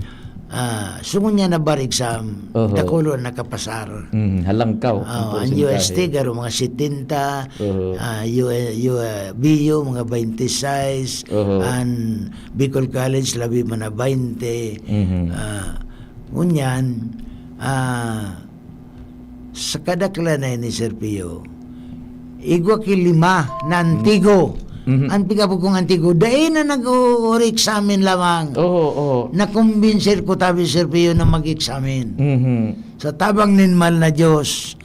Ah, sungon niya na bar exam, Oho. dakulo an nakapasar. Mm, halangkaw, ang Oh, ang porsyentahe. U S T, garo mga setenta, Oho. ah, U-, U-, B U, mga twenty-six, Oho. an Bicol College, labi man na twenty. Mhm. Ah, ngunyan, ah, sa kadaklan na ini, Sir Pio, igwa ki lima na antigo. Mhm. An pigapod kong antigo, dai na nag-o-, ori-examine lamang. Oo, oo. Nakumbinser ko tabi, Sir Pio, na mag-examine. Mhm. Sa tabang nin mahal na Diyos,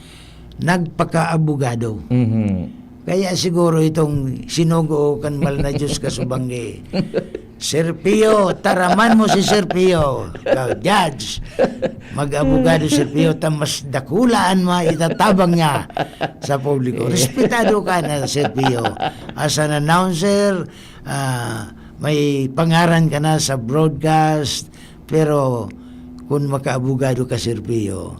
nagpaka-abogado. Mhm. Kaya siguro itong sinugo kan mahal na Diyos kasubanggi. Sir Pio, taraman mo si Sir Pio. Ikaw, judge, mag-abogado si Sir Pio, ta mas dakula an maitatabang niya sa publiko. Respetado ka na, Sir Pio. As an announcer, ah, may pangaran ka na sa broadcast, pero kung makaabogado ka, Sir Pio,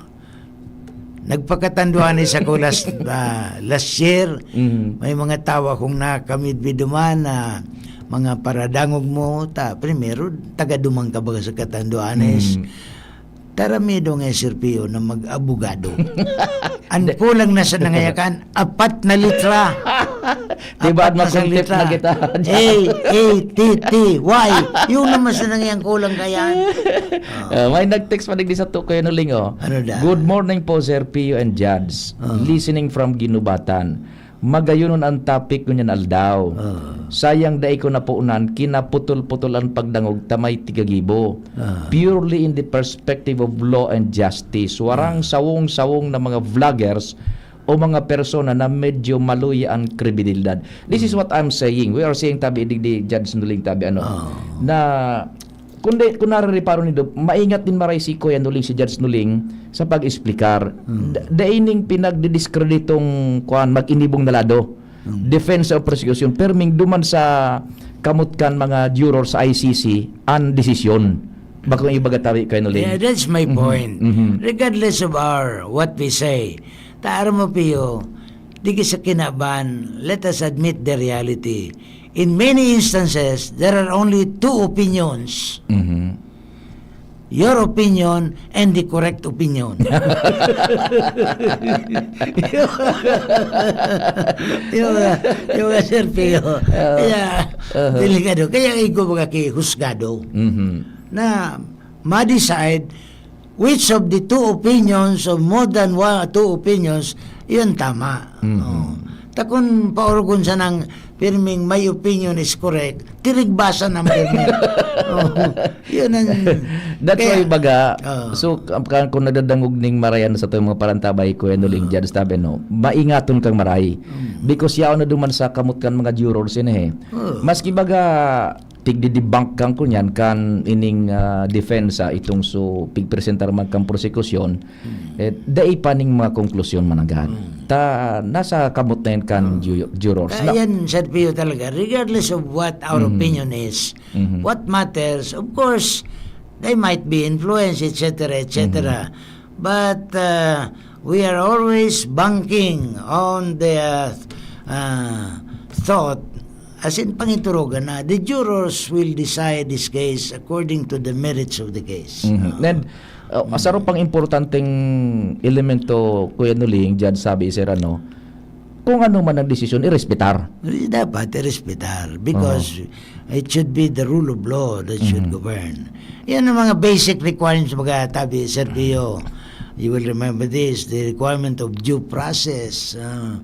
nagpakatanduanes ako last, ah, last year. Mm. May mga tawo akong nakamidbid duman na mga paradangog mo, ta, primero, taga duman ka baga sa Catanduanes. Mm. Taramido nga, Sir Pio, na mag-abogado. Ang kulang na sa nangayakan, apat na litra. Diba, Apat na sa makuntip litra. na kita? A, A, T, T, Y. Yung naman sa nangyang kulang kayan. Ah, may nag-text pa digdi sa to, Kuya Nuling, oh. Ano da? "Good morning po, Sir Pio and Judge. Ah. Listening from Guinobatan. Magayonon an topic ngunyan aldaw. Ah. Sayang dai ko napunan, kinaputol-putol an pagdangog ta may tigagibo. Ah. Purely in the perspective of law and justice. Warang Ah. sawong-sawong na mga vloggers o mga persona na medyo maluya an kredibilidad." This is Hmm. what I'm saying. We are saying, tabi, digdi, Judge Nuling, tabi, ano, Ah. na, kung di, kung narireparo nindo, maingat din maray si Kuya Nuling, si Judge Nuling, sa pag-explicar. Hmm. Da-, dai ning pinagdidiskreditong, kuwan, mag-inibong na lado. Hmm. Defense o prosecution. Perming duman sa kamot kan mga juror sa I C C, an desisyon. Bakong ibaga tabi, Kuya Nuling. Yeah, that's my Mhm. point. Mhm. Regardless of our, what we say, ta aram mo, Pio, digi sa kinaban, let us admit the reality. In many instances, there are only two opinions. Mhm. Your opinion and the correct opinion. Yung, yung, yung, Sir Pio. Ah. Kaya, Uh-huh. delikado. Kaya igo mga ki husgado Mhm. na ma-decide which of the two opinions, of more than one, two opinions, yun tama. Mhm. Oh. Ta kun paorgon sanang pirming my opinion is correct, tirigbasan ang pirmi. Oh, yun ang That's kaya why baga, Oh. so, ka-, ka-, kung nadadangog ning marayan sa itong mga parantabay, Kuya Nuling, Oh. Judge, tabi, no, maingaton kang maray. Mm. Because yaon na duman sa kamot kan mga jurors ini, eh. Oh. Maski baga, tigdi-debunk kan kunyan kan ining, ah, depensa, itong so pigpresentar man kan prosekusyon, Hmm. eh, dai pa ning mga konklusyon mananggad. Hmm. Ta, nasa kamot na yan kan Hmm. ju-, jurors. Kaya Na yan, Sir Pio, talaga, regardless of what our Mhm. opinion is, Mhm. what matters, of course, they might be influenced, et cetera, et cetera. Mhm. But, uh, we are always banking on the, uh, uh, thought, as in, pangiturugan na, the jurors will decide this case according to the merits of the case. Mhm. Ah. Then, uh, saro pang importanteng elemento, Kuya Nuling, dyan sabi, Sir, ano, kung ano man ang desisyon, irespetar. Dapat irespetar because it should be the rule of law that should govern. Yan ang mga basic requirements, mga tabi, Sir Pio. You will remember this, the requirement of due process, ah,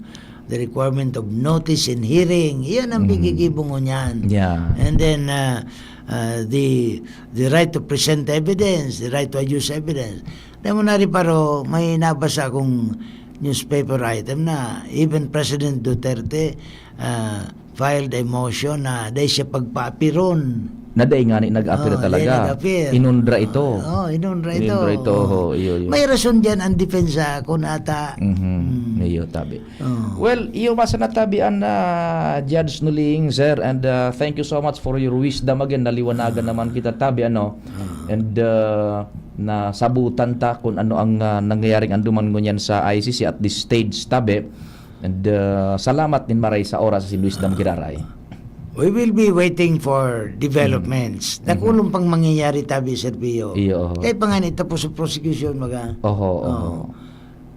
the requirement of notice and hearing. Yan ang pigigibong niyan. Yeah. And then, ah, ah, the the right to present evidence, the right to adduce evidence. Dahil mo nariparo, may nabasa akong newspaper item na even President Duterte, ah, filed a motion na dai siya pagpaapiron. Na dai ngani nag-apir Oh, dai talaga. nag-apir. Inundra ito. Oh, inundra ito. Inundra ito, Oo. ho, iyo, iyo. May rason diyan ang depensa, kun ata. Mhm. Mm. Iyo, tabi. Oh. Well, iyo, masa na tabi an, ah, Judge Nuling, sir, and, ah, thank you so much for your wisdom again. Naliwanagan naman kita, tabi, ano. Ah. And, ah, nasabutan ta kung ano ang, ah, nangyayaring anduman ngunyan sa I C C at this stage, tabi. And, ah, salamat nin maray sa oras asin wisdom, giraray. We will be waiting for developments. Mm. Dakulon pang mangyayari, tabi, Sir Pio. Iyo, oho. Kaya pa nga ni, tapos ang prosecution, maga. Oho, oho. Oh.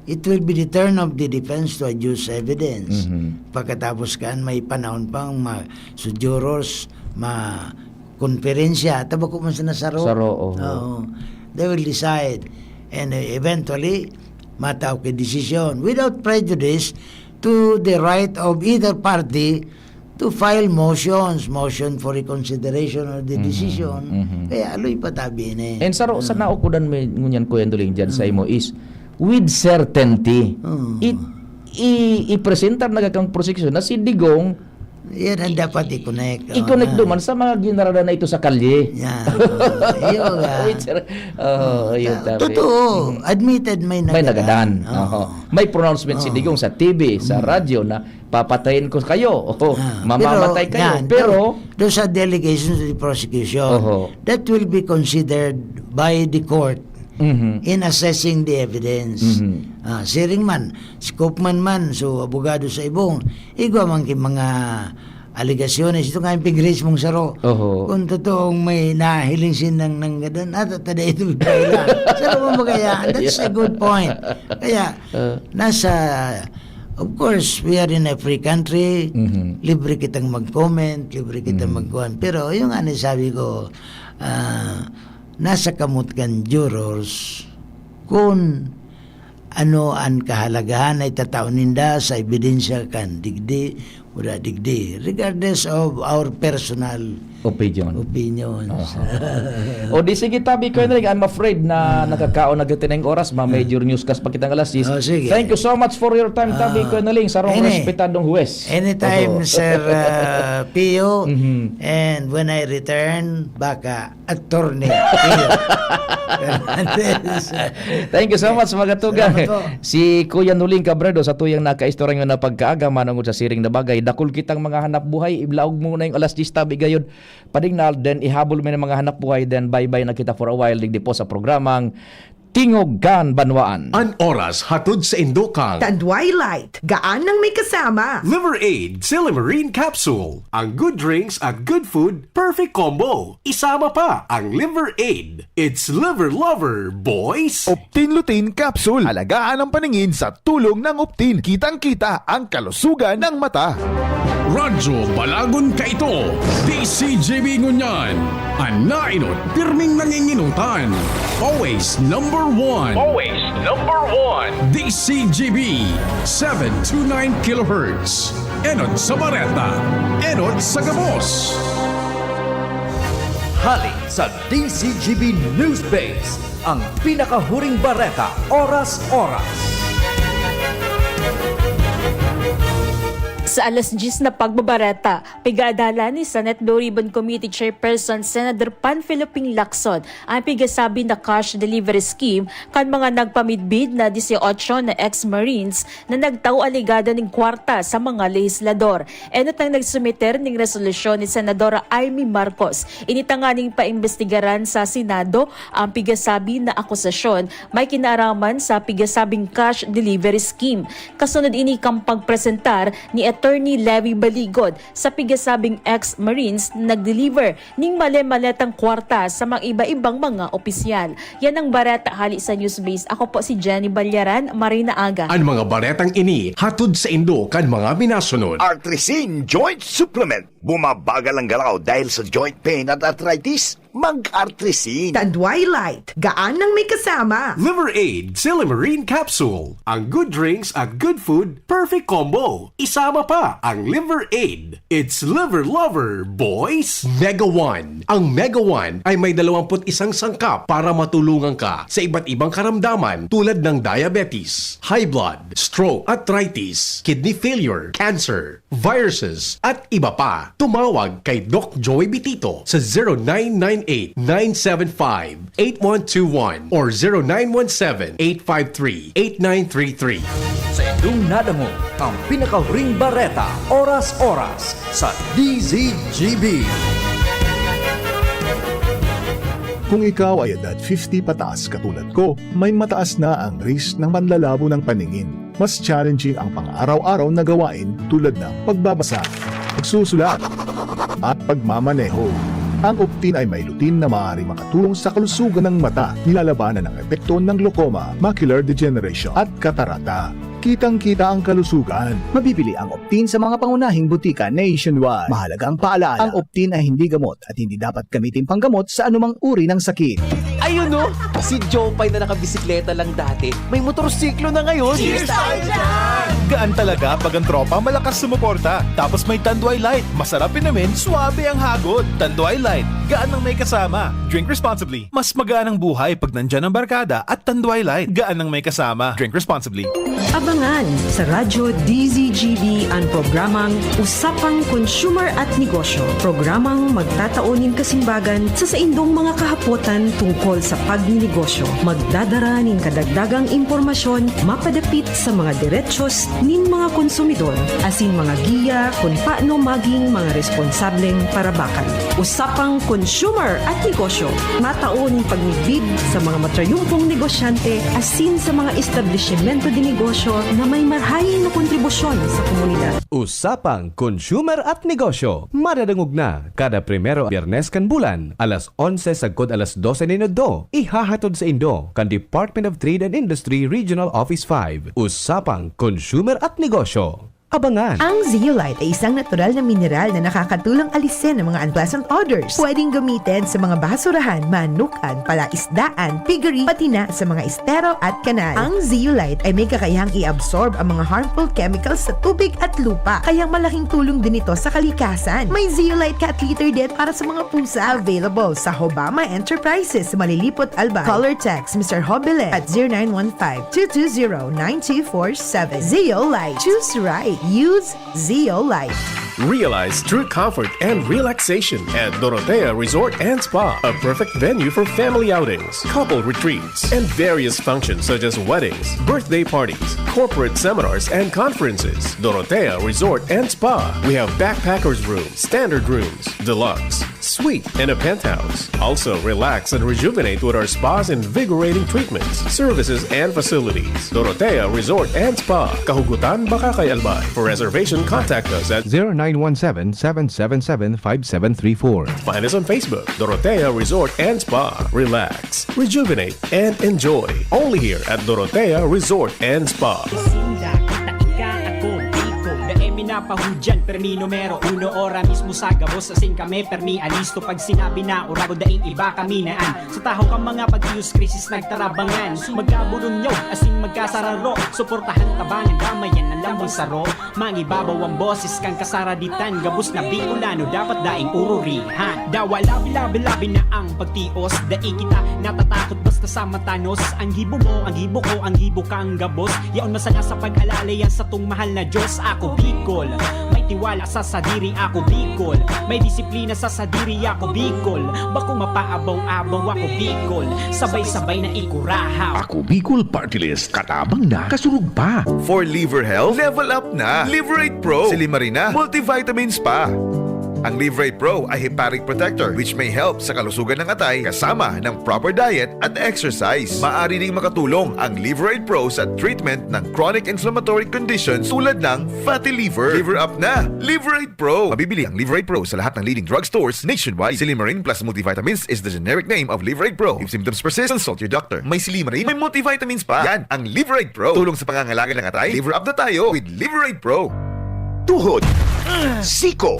It will be the turn of the defense to adduce evidence. Mhm. Pagkatapos kan, may panahon pang ma-, so jurors, ma-, konferensya, tabako man sana saro. Saro, oho. Oo. They will decide. And, uh, eventually, matao ki desisyon without prejudice to the right of either party to file motions, motion for reconsideration of the Mhm, decision. mhm. Kaya aloy pa tabi ini. And saro, sa Ah. naukudan mo ngunyan, Kuya Doling, dyan sa Ah. imo is, with certainty, Mm. i-, i-, i-presentar na kang prosecution na si Digong Yan ang dapat i-connect. Oo, i-connect na. duman sa mga ginarada na ito sa kalye. Yan. Oo, iyo nga. Which are, oh, Oo, yun, ta-, tabi. totoo. Mm. Admitted may May nagadan. nagadan. Oo. Oho. May pronouncement si Oo. Digong sa T V, sa Mm. radyo na, "Papatayin ko kayo." O, Ah, "Mamamatay pero, kayo." yan, Pero do-, do sa allegations of the prosecution, Oho. that will be considered by the court Mhm. in assessing the evidence. Mhm. Ah, siring man, si Koopman man, so abogado sa ibong, igwa man ki mga alegasyones, ito nga yung pig-raise mong saro. Oho. Kung totoong may nahiling sinang nanggadan, at, at, at, ito, saro mo ba kaya? That's a Yeah. good point. Kaya, Ah. nasa, of course, we are in a free country. Mhm. Libre kitang mag-comment, libre kitang Mhm. magkuhan. Pero yung nga ni sabi ko, ah, nasa kamot kan jurors kung ano an kahalagahan na itatao ninda sa ebidensya kan digdi, wala digdi, regardless of our personal Opinion. opinions. Aha. O di sige, tabi, Kuya Naling, I'm afraid na Ah. nakakaon na kita ng oras, ma-, Ah. major newscast pa kitang alas diyes. Oh, sige. Thank you so much for your time, tabi, Ah. Kuya Naling, sarong Any-, respetadong huwes. anytime, Oho. Sir, ah, Pio. Mhm. And when I return, baka Attorney Pio Fernandez. Thank you so much, mga tugang. Salamat po. Si Kuya Nuling Cabredo sa tuyang nakaistorya na pagkaaga, manongod sa siring na bagay. Dakul kitang mga hanap buhay, iblaog mo na yung alas diyes tabi gayod. Padingnal, then ihabol mo ng mga hanap buhay, then bye-bye na kita for a while, digdi po sa programang Tingog kan Banwaan. An oras hatod sa Indokang. Tandway Light, gaan nang may kasama. Liver Aid, Silimarine Capsule. Ang good drinks at good food, perfect combo. Isama pa ang Liver Aid. It's Liver Lover, boys! Optin Lutein Capsule. Alagaan ang paningin sa tulong ng Optin. Kitang-kita ang kalusugan ng mata. Radyo Balagon kaito, D C G B ngunyan. An nainot, pirming nanginginutan. Always number one. Always number one. D C G B, seven two nine kilohertz. Enot sa bareta, enot sa gabos. Hali sa D C G B News Base, ang pinakahuring bareta, oras-oras. Sa alas diyes na pagbabareta, pig-aadalan ni Senate Blue Ribbon Committee Chairperson Senator Panfilo Ping Lacson ang pigasabi na cash delivery scheme kan mga nagpamidbid na dieciocho na ex-Marines na nagtao alegado nin kwarta sa mga lehislador. Enot ang nagsumiter ning resolusyon ni Senadora Imee Marcos. Ini tanganing paimbestigaran sa Senado ang pigasabi na akusasyon may kinaaraman sa pigasabing cash delivery scheme. Kasunod ini kan pagpresentar ni At Attorney Levi Baligod sa pigasabing ex-Marines nag-deliver ning male-maletang kwarta sa mga iba-ibang mga opisyal. Yan ang bareta hali sa Newsbase. Ako po si Jenny Balyaran, Marina Aga. An mga baretang ini hatod saindo kan mga minasunod. Artrisin Joint Supplement. Bumabagal ang galaw dahil sa joint pain at arthritis. Mag-Artrisin. Tanduay Light, gaan nang may kasama. Liver Aid, Silimarin Capsule. Ang good drinks at good food, perfect combo. Isama pa ang Liver Aid. It's Liver Lover, boys! Mega One. Ang Mega One ay may dalawampu't isang sangkap para matulungan ka sa iba't ibang karamdaman tulad ng diabetes, high blood, stroke, arthritis, kidney failure, cancer, viruses, at iba pa. Tumawag kay Doc Joey Bitito sa zero nine nine eight, nine seven five, eight one two one or zero nine one seven, eight five three, eight nine three three. Sa indong nadangog ang pinakahuring bareta, oras-oras sa D Z G B. Kung ikaw ay edad fifty pataas katulad ko, may mataas na ang risk ng panlalabo ng paningin. Mas challenging ang pang-araw-araw na gawain tulad ng pagbabasa, pagsusulat, at pagmamaneho. Ang Optin ay may lutein na maaaring makatulong sa kalusugan ng mata, nilalabanan ang epekto ng glaucoma, macular degeneration, at katarata. Kitang-kita ang kalusugan. Mabibili ang Optin sa mga pangunahing butika nationwide. Mahalaga ang paalala, ang Optin ay hindi gamot at hindi dapat gamitin panggamot sa anumang uri ng sakit. Ayun no, si Jopay na nakabisikleta lang dati, may motorsiklo na ngayon. Cheers tayo dyan! Gaan talaga pag ang tropa malakas sumuporta. Tapos may Tanduay Light, masarap inumin, suabe ang hagod. Tanduay Light, gaan ang may kasama. Drink responsibly. Mas magaan ang buhay pag nandyan ang barkada at Tanduay Light, gaan ang may kasama. Drink responsibly. Abangan sa Radyo D Z G B an programang Usapang Consumer at Negosyo, programang magtatao nin kasimbagan sa saindong mga kahapotan tungkol sa pagninegosyo. Magdadara nin kadagdagang impormasyon mapadapit sa mga derechos nin mga konsumidor, asin mga giya kun paano maging mga responsableng parabakan. Usapang Consumer at Negosyo, matao nin pagmidbid sa mga matrayumpong negosyante asin sa mga establisimento de negosyo na may marahay na kontribusyon sa komunidad. Usapang Consumer at Negosyo, madadangog na kada primero Biyernes kan bulan, alas onse sagkod alas dose nin udto. Ihahatod saindo kan Department of Trade and Industry Regional Office five. Usapang Consumer at Negosyo. Abangan! Ang Zeolite ay isang natural na mineral na nakakatulong alisin ang mga unpleasant odors. Pwedeng gamitin sa mga basurahan, manukan, palaisdaan, piggery, pati na sa mga estero at kanal. Ang Zeolite ay may kakayahang i-absorb ang mga harmful chemicals sa tubig at lupa, kaya malaking tulong din ito sa kalikasan. May Zeolite Cat Litter din para sa mga pusa. Available sa Hobama Enterprises, Malilipot, Albay. Call or text Mister Hobilen at zero nine one five, two two zero, nine two four seven. Zeolite. Choose right. Use Zeolite. Realize true comfort and relaxation at Dorotea Resort and Spa, a perfect venue for family outings, couple retreats, and various functions such as weddings, birthday parties, corporate seminars, and conferences. Dorotea Resort and Spa. We have backpackers room, standard rooms, deluxe, suite, and a penthouse. Also, relax and rejuvenate with our spa's invigorating treatments, services, and facilities. Dorotea Resort and Spa, Kahugutan, Bacacay, Albay. For reservation, contact us at zero nine one seven, seven seven seven, five seven three four. Find us on Facebook, Dorotea Resort and Spa. Relax, rejuvenate, and enjoy. Only here at Dorotea Resort and Spa. Sinda, kita, ika, ako, Bicol. Dai mi napahudyan, permi numero uno, ora mismo sa gabos, asin kami permi alisto. Pag sinabi na oragon, daing iba kami naan. Sa tahaw kan mga pag-iyos, krisis nagtarabangan. Magkaburunyog, asin magkasararo. Suportahan, tabangan, damayan an lambang saro. Mangibabaw an boses kan kasaraditan. Gabos na Bicolano, dapat daing ururihan. Dawa labi-labi-labi na ang pagtios. Dai kita natatakot basta sa matanos. Ang gibo mo, ang gibo ko, ang gibo kang gabos. Yaon masanga sa pag-alala yan satong mahal na Diyos. Ako Bicol, may tiwala sa sadiri. Ako Bicol, may disiplina sa sadiri. Ako Bicol, bako mapaabaw-abaw. Ako Bicol, sabay-sabay na ikurahaw. Ako Bicol Party List, katabang na, kasurog pa. For liver health, level up na. Liverate Pro, Silimarina, multivitamins pa. Ang Liverate Pro ay hepatic protector, which may help sa kalusugan ng atay kasama ng proper diet at exercise. Maaari ding makatulong ang Liverate Pro sa treatment ng chronic inflammatory conditions tulad ng fatty liver. Liver up na! Liverate Pro! Mabibili ang Liverate Pro sa lahat ng leading drugstores nationwide. Si Limarin Plus Multivitamins is the generic name of Liverate Pro. If symptoms persist, consult your doctor. May Silimarin, may multivitamins pa. Yan ang Liverate Pro. Tulong sa pangangalaga ng atay. Liver up na tayo with Liverate Pro. Tuhod, siko,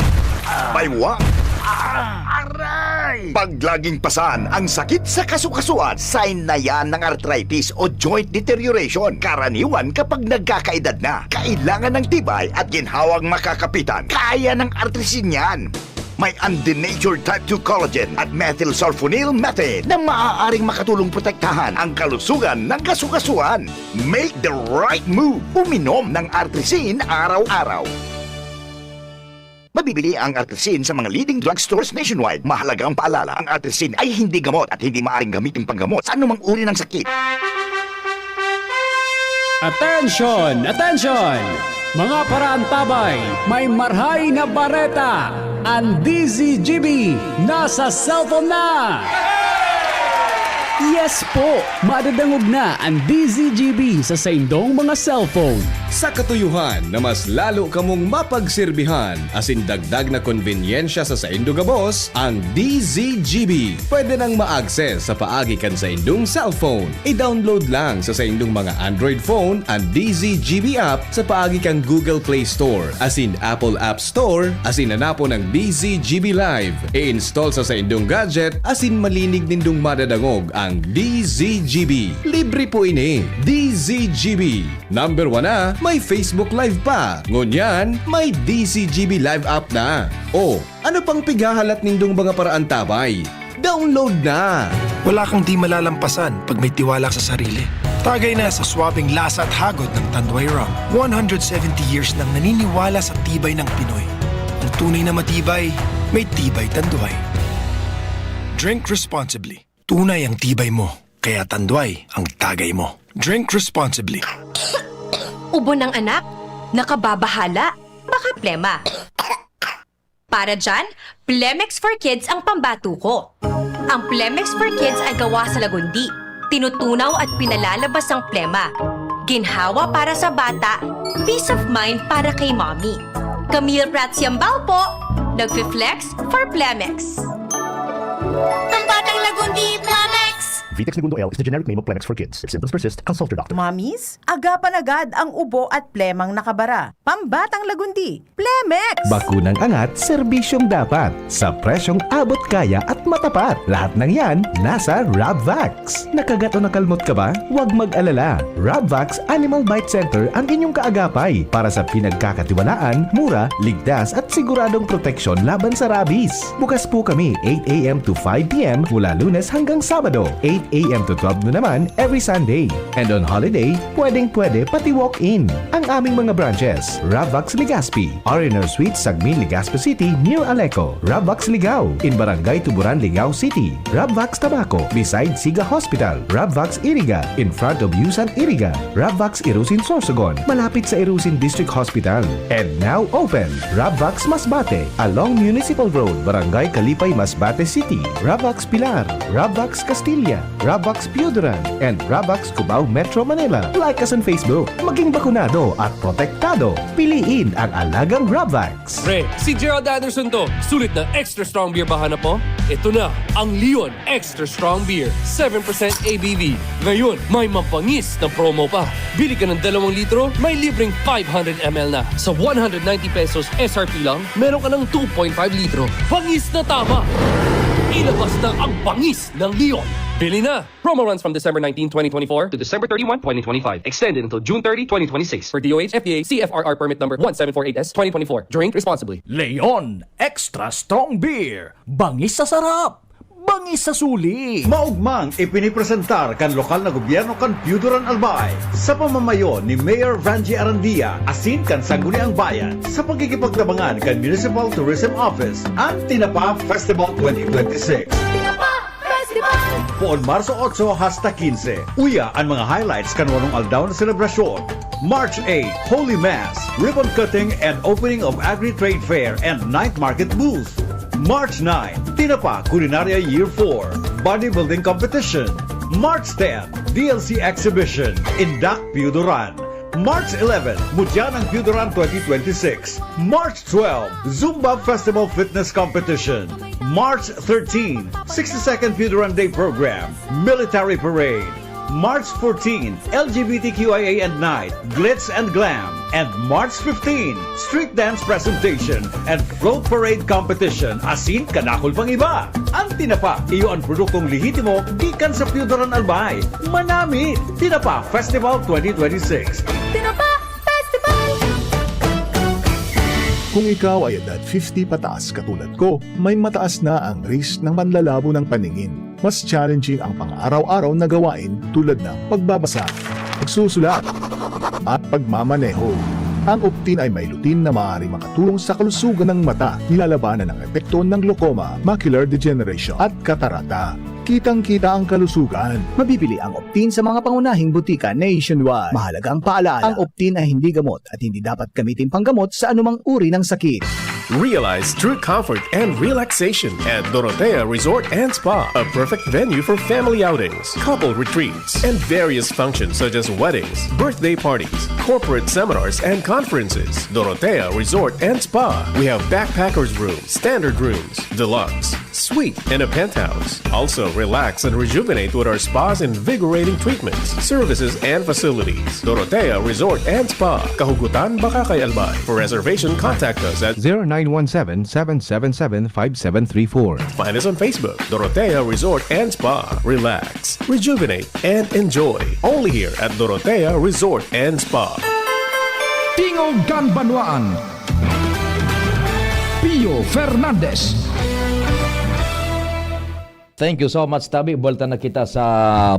baywa, aray! Pag laging pasan ang sakit sa kasukasuan, sign na yan ng arthritis o joint deterioration. Karaniwan kapag nagkakaedad na, kailangan ng tibay at ginhawang makakapitan. Kaya ng artrisin yan. May undenatured type two collagen at methylsulfonyl methane na maaaring makatulong protektahan ang kalusugan ng kasukasuan. Make the right move. Uminom ng Artrisin araw-araw. Mabibili ang Artrisin sa mga leading drugstores nationwide. Mahalagang paalala, ang Artrisin ay hindi gamot at hindi maaring gamitin panggamot sa anumang uri ng sakit. Attention! Attention! Mga paraantabay, may marhay na bareta! Ang D Z G B nasa cellphone na! Yes po! Madadangog na ang D Z G B sa saindong mga cellphone. Sa katuyuhan na mas lalo kamong mapagsirbihan, asin dagdag na konbenyensya sa saindo gabos, ang D Z G B pwede nang ma-access sa paagi kan saindong cellphone. I-download lang sa saindong mga Android phone ang D Z G B app sa paagi kan Google Play Store asin Apple App Store, asin hanapon ang D Z G B Live. I-install sa saindong gadget asin malinig nindong madadangog ang D Z G B. Libre po ini. D Z G B. Number one na, may Facebook Live pa. Ngunyan, may D Z G B Live app na. O, ano pang pighahalat nindong mga paraantabay? Download na! Wala kang di malalampasan pag may tiwala sa sarili. Tagay na sa swabing lasa at hagod ng Tanduay Rum. One hundred seventy years nang naniniwala sa tibay ng Pinoy. Ang tunay na matibay, may tibay Tanduay. Drink responsibly. Tunay ang tibay mo, kaya Tanduay ang tagay mo. Drink responsibly. Ubo ng anak? Nakababahala? Baka plema. Para dyan, Plemex for Kids ang pambato ko. Ang Plemex for Kids ay gawa sa lagundi. Tinutunaw at pinalalabas ang plema. Ginhawa para sa bata, peace of mind para kay mommy. Camille Prats Yambao po, nagfi-flex for Plemex. Pambatang Lagundi, Plemex! Vitex Negundo L is the generic name of Plemex for kids. If symptoms persist, consult your doctor. Mommies, agapan agad ang ubo at plemang nakabara. Pambatang Lagundi, Plemex! Bakunang angat, serbisyong dapat. Sa presyong abot kaya at matapat. Lahat ng yan, nasa Rabvax. Nakagat o nakalmot ka ba? Huwag mag-alala. Rabvax Animal Bite Center ang inyong kaagapay para sa pinagkakatiwalaan, mura, ligtas at siguradong proteksyon laban sa rabies. Bukas po kami eight a.m. to five p.m. mula Lunes hanggang Sabado, eight a.m. to twelve noon naman every Sunday. And on holiday, pwedeng-pwede pati walk-in. Ang aming mga branches, Rabvax Legazpi, R and R Suite, Sagmin, Legazpi City, near Aleco. Rabvax Ligao, in Barangay Tuburan, Ligao City. Rabvax Tabaco, beside Siga Hospital. Rabvax Iriga, in front of Yusan Iriga. Rabvax Irusin, Sorsogon, malapit sa Irusin District Hospital. And now open, Rabvax Masbate, along Municipal Road, Barangay Kalipay, Masbate City. Rabvax Pilar, Rabvax Castilla, Rabvax Pioduran, and Rabvax Cubao, Metro Manila. Like us on Facebook. Maging bakunado at protektado. Piliin ang alagang Rabvax. Pre, si Gerald Anderson to. Sulit na extra strong beer ba hanap mo? Ito na, ang Leon Extra Strong Beer, seven percent A B V. Ngayon, may mabangis na promo pa. Bili ka ng dalawang litro, may libreng five hundred M L na. Sa one hundred ninety pesos S R P lang, meron ka ng two point five litro. Bangis na tama! Ilabas na ang bangis ng Leon. Bili na! Promo runs from December nineteen, twenty twenty-four to December thirty-one, twenty twenty-five. Extended until June thirty, twenty twenty-six. For D O H, F D A, C F R R permit number one seven four eight S twenty twenty-four. Drink responsibly. Leon Extra Strong Beer. Bangis sa sarap. Bangis sa suli. Maugmang ipinipresentar kan lokal na gobyerno kan Piyuduran, Albay, sa pamamayo ni Mayor Vangie Arandia asin kan Sangguniang Bayan sa pagkikipagtabangan kan Municipal Tourism Office, ang Tinapa Festival twenty twenty-six. Tinapa Festival! Poon Marso otso hasta kinse. Uya an mga highlights kan walong aldaw na selebrasyon. March eight, Holy Mass, ribbon cutting and opening of Agri-Trade Fair and Night Market Booth. March nine, Tinapa Culinaria Year four, Bodybuilding Competition. March ten, D L C Exhibition, Indak Piyudoran. March eleven, Mudyan ang Piyudoran twenty twenty-six. March twelve, Zumba Festival Fitness Competition. March thirteen, sixty-second Piyudoran Day Program, Military Parade. March fourteen, L G B T Q I A and Night, Glitz and Glam. And March fifteen, Street Dance Presentation and Float Parade Competition, asin kadakul pang iba. Ang Tinapa, iyo ang produktong lehitimo gikan sa Piyudoran Albay. Manami! Tinapa Festival twenty twenty-six. Tinapa Festival! Kung ikaw ay edad fifty pataas katulad ko, may mataas na ang risk ng panlalabo ng paningin. Mas challenging ang pang-araw-araw na gawain tulad ng pagbabasa, pagsusulat, at pagmamaneho. Ang Optin ay may lutein na maaaring makatulong sa kalusugan ng mata, nilalabanan ang epekto ng glaucoma, macular degeneration, at katarata. Kitang-kita ang kalusugan. Mabibili ang Optin sa mga pangunahing butika nationwide. Mahalagang paalala, ang Optin ay hindi gamot at hindi dapat gamitin panggamot sa anumang uri ng sakit. Realize true comfort and relaxation at Dorotea Resort and Spa, a perfect venue for family outings, couple retreats, and various functions such as weddings, birthday parties, corporate seminars, and conferences. Dorotea Resort and Spa. We have backpackers room, standard rooms, deluxe, suite, and a penthouse. Also, relax and rejuvenate with our spa's invigorating treatments, services, and facilities. Dorotea Resort and Spa, Kahugutan, Bacacay, Albay. For reservation, contact us at zero nine one seven, seven seven seven, five seven three four. Find us on Facebook, Dorotea Resort and Spa. Relax, rejuvenate, and enjoy. Only here at Dorotea Resort and Spa. Tingog kan Banwaan, Pio Fernandez. Thank you so much, Tabi. Buwelta na kita sa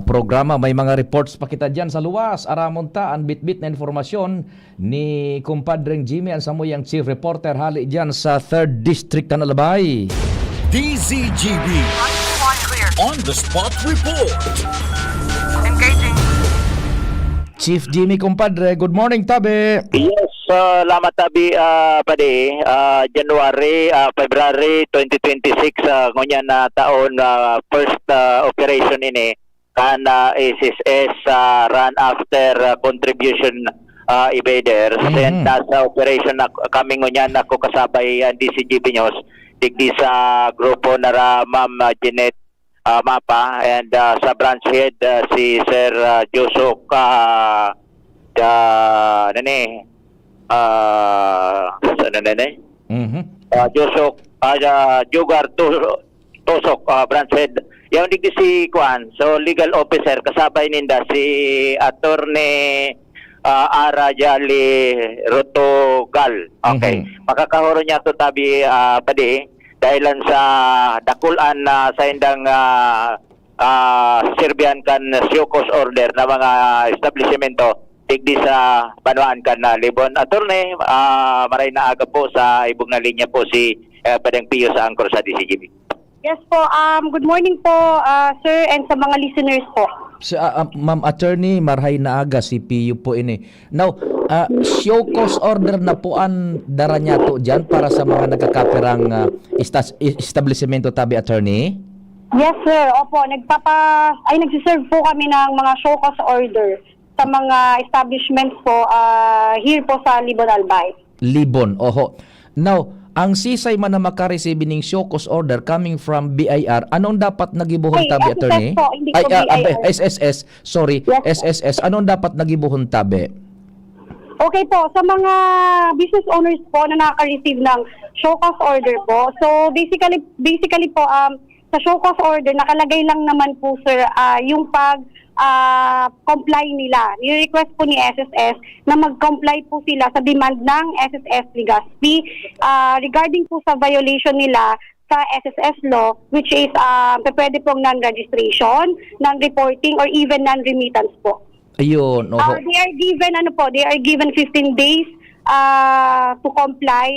programa. May mga reports pa kita dyan sa luwas. Aramon ta an bitbit na informasyon ni Kumpadreng Jimmy, an samuyang chief reporter hali dyan sa third District kan Albay. D Z G B On the Spot Report. Chief Jimmy, kumpadre, good morning, Tabi. Yes, salamat, Tabi, ah, Padi. Ah, January, ah, February twenty twenty-six, ah, ngunyan na taon, ah, first, ah, operation ini kan, ah, S S S, ah, run after, ah, contribution, ah, evaders. And nasa operation na kami ngunyan, ako kasabay ang D C G B News, digdi sa grupo na ra Ma'am, ah, Jeanette, ah, Mapa, and, ah, sa branch head, ah, si Sir, ah, Josok, ah, ah, ano ni, ah, ano na ni? Mhm. Ah, Josok, ah, ah, Jugar Tu-, Tusok, ah, branch head. Yaon digdi si kuan, so legal officer, kasabay ninda si Attorney, ah, Ara Jali Rotogal. Okay. Mhm. Makakahuro niya to, Tabi, ah, Padi, dahilan sa dakulan na sa indang, ah, ah, sirbihan kan show cause order na mga establishmento digdi sa banwaan kan, ah, Libon. Attorney, ah, maray na aga po, sa ibong na linya po si, eh, Padang Pio sa Angkor sa D C G B. Yes po. Um, good morning po, ah, sir, and sa mga listeners po. Sa, ah, ah, Ma'am Attorney, marhay na aga, si Pio po ini. Now, ah, show cause order na po an dara niyato diyan para sa mga nagkakapirang, ah, istas-, i-, establisemento, Tabi, Attorney? Yes, sir. Opo, nagpapa ay nagsiserve po kami ng mga show cause order sa mga establishments po, ah, here po sa Libon, Albay. Libon, oho. Now, ang sisay man na makareceive ning show cause order coming from B I R, anong dapat na gibohon, Tabi, Attorney? S S S po, hindi po ah, ah, B I R. S S S, sorry. Yes, po. S S S, anong dapat na gibohon, Tabi? Okay po, sa mga business owners po na nakaka-receive ng show cause order po, so basically, basically po, um, sa show cause order, nakalagay lang naman po, sir, ah, yung pag, ah, comply nila. Nire-request po ni S S S na mag-comply po sila sa demand ng S S S Legazpi, ah, regarding po sa violation nila sa S S S law, which is, ah, pwede pong non-registration, non-reporting, or even non-remittance po. Ayun, oho. Ah, they are given, ano po, they are given fifteen days, ah, to comply,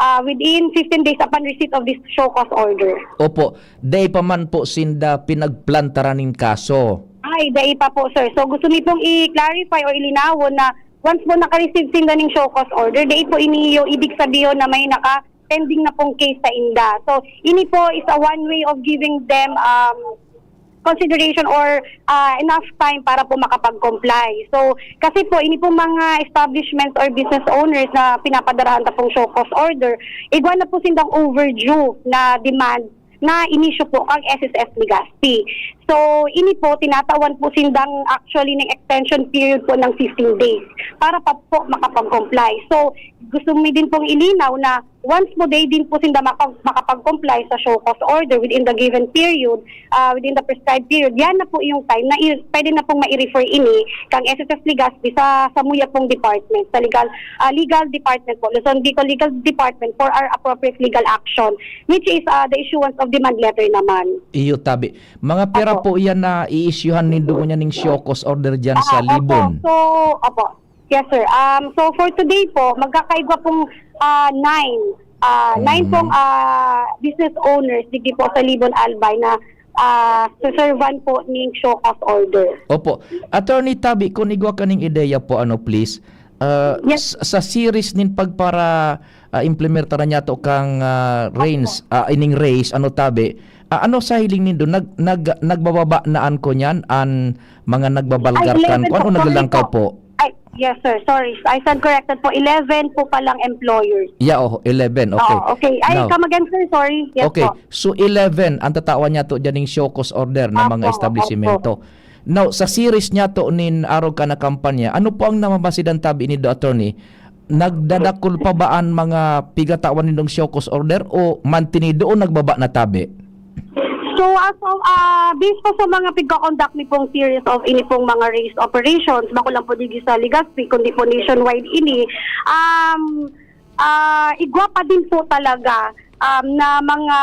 ah, within fifteen days upon receipt of this show cause order. Opo, dai pa man po sinda pinagplantaran nin kaso. Ay, dai pa po, sir. So, gusto mi pong i-clarify o ilinawon na Once po naka-receive sinda ning show cause order, dai po ini yung ibig sabihin na may naka-pending na pong case sa inda. So, ini po is a one way of giving them, um, consideration or, ah, enough time para po makapag-comply. So, kasi po, ini pong mga establishments or business owners na pinapadarahan ta pong show cause order, igwa na po sindang overdue na demand na in-issue po kang S S S Legazpi. So, ini po, tinatawan po sindang actually ng extension period po ng fifteen days para pa po makapag-comply. So, gusto mi din pong ilinaw na once po dai din po sinda makag-, makapag-comply sa show cause order within the given period, ah, within the prescribed period, yan na po yung time na i-, pwede na pong mai-refer ini kang S S S Legazpi sa, sa samuya pong department, sa legal, ah, legal department po, Luzon Bicol Legal Department for our appropriate legal action, which is, ah, the issuance of demand letter naman. Iyo, tabi. Mga pera Opo. po iyan na i-issuehan nindo ngunyan ning show cause order diyan sa Ah, opo. Libon? So, opo. Yes, sir. Um, so, for today po, magkakaigwa pong, ah, nine. Ah, nine Mhm. pong, ah, business owners digdi po sa Libon, Albay na, ah, suservan po ning show cause order. Opo. Attorney Tabi, kung igwa kaning ideya po, ano, please, ah, Yes. s-, sa series nin pagpara, ah, implementa na niya to kang, ah, Opo. Rains, ah, ining raise, ano, Tabi, ah, ano sa hiling nindo? Nag-, nag-, nagbababa na an ko niyan, an mga nagbabalgar Ay, kan eleven ko? Ano po. Sorry naglalangkaw po. po? Ay, yes, sir. Sorry. I stand corrected po. Eleven po palang employers. Yeah, oh, eleven. Okay. Oo, okay. Ay, Now, come again, sir. Sorry. Yes okay. po. So, eleven ang tatawan niya to dyan yung show cause order ng mga Opo, establisimento. opo. Now, sa series niya to nin arog ka na kampanya, ano po ang namamasidan tabi ni do, attorney? Nagdadakul pa ba an mga pigatawan nindong show cause order o mantinido o nagbaba na tabi? So, as of, ah, based po sa mga pagko-conduct ni pong series of ini pong mga race operations, bako lang po digi sa Legazpi, kundi po nationwide ini, um, ah, igwa pa din po talaga, um, na mga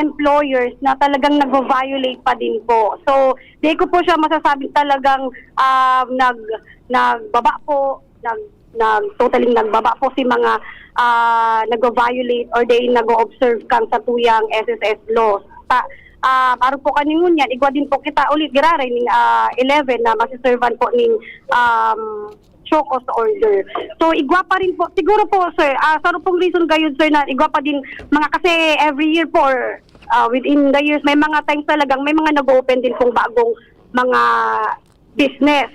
employers na talagang nagvo-violate pa din po. So, di ko po siya masasabing talagang, um, nag-, nagbaba po, nag-, nag-, totally nagbaba po si mga, ah, nagvo-violate or di nag-o-observe kan satuyang S S S laws. Ta-, ah, arog po kaningon yan, igwa din po kita ulit giraray ning, ah, eleven na masiservan po ning, um, show cause order. So, igwa pa rin po. Siguro po, sir, ah, sa pong reason gayud, sir, na igwa pa din mga, kasi every year po or, ah, within the years, may mga times talagang may mga nag-open din pong bagong mga business.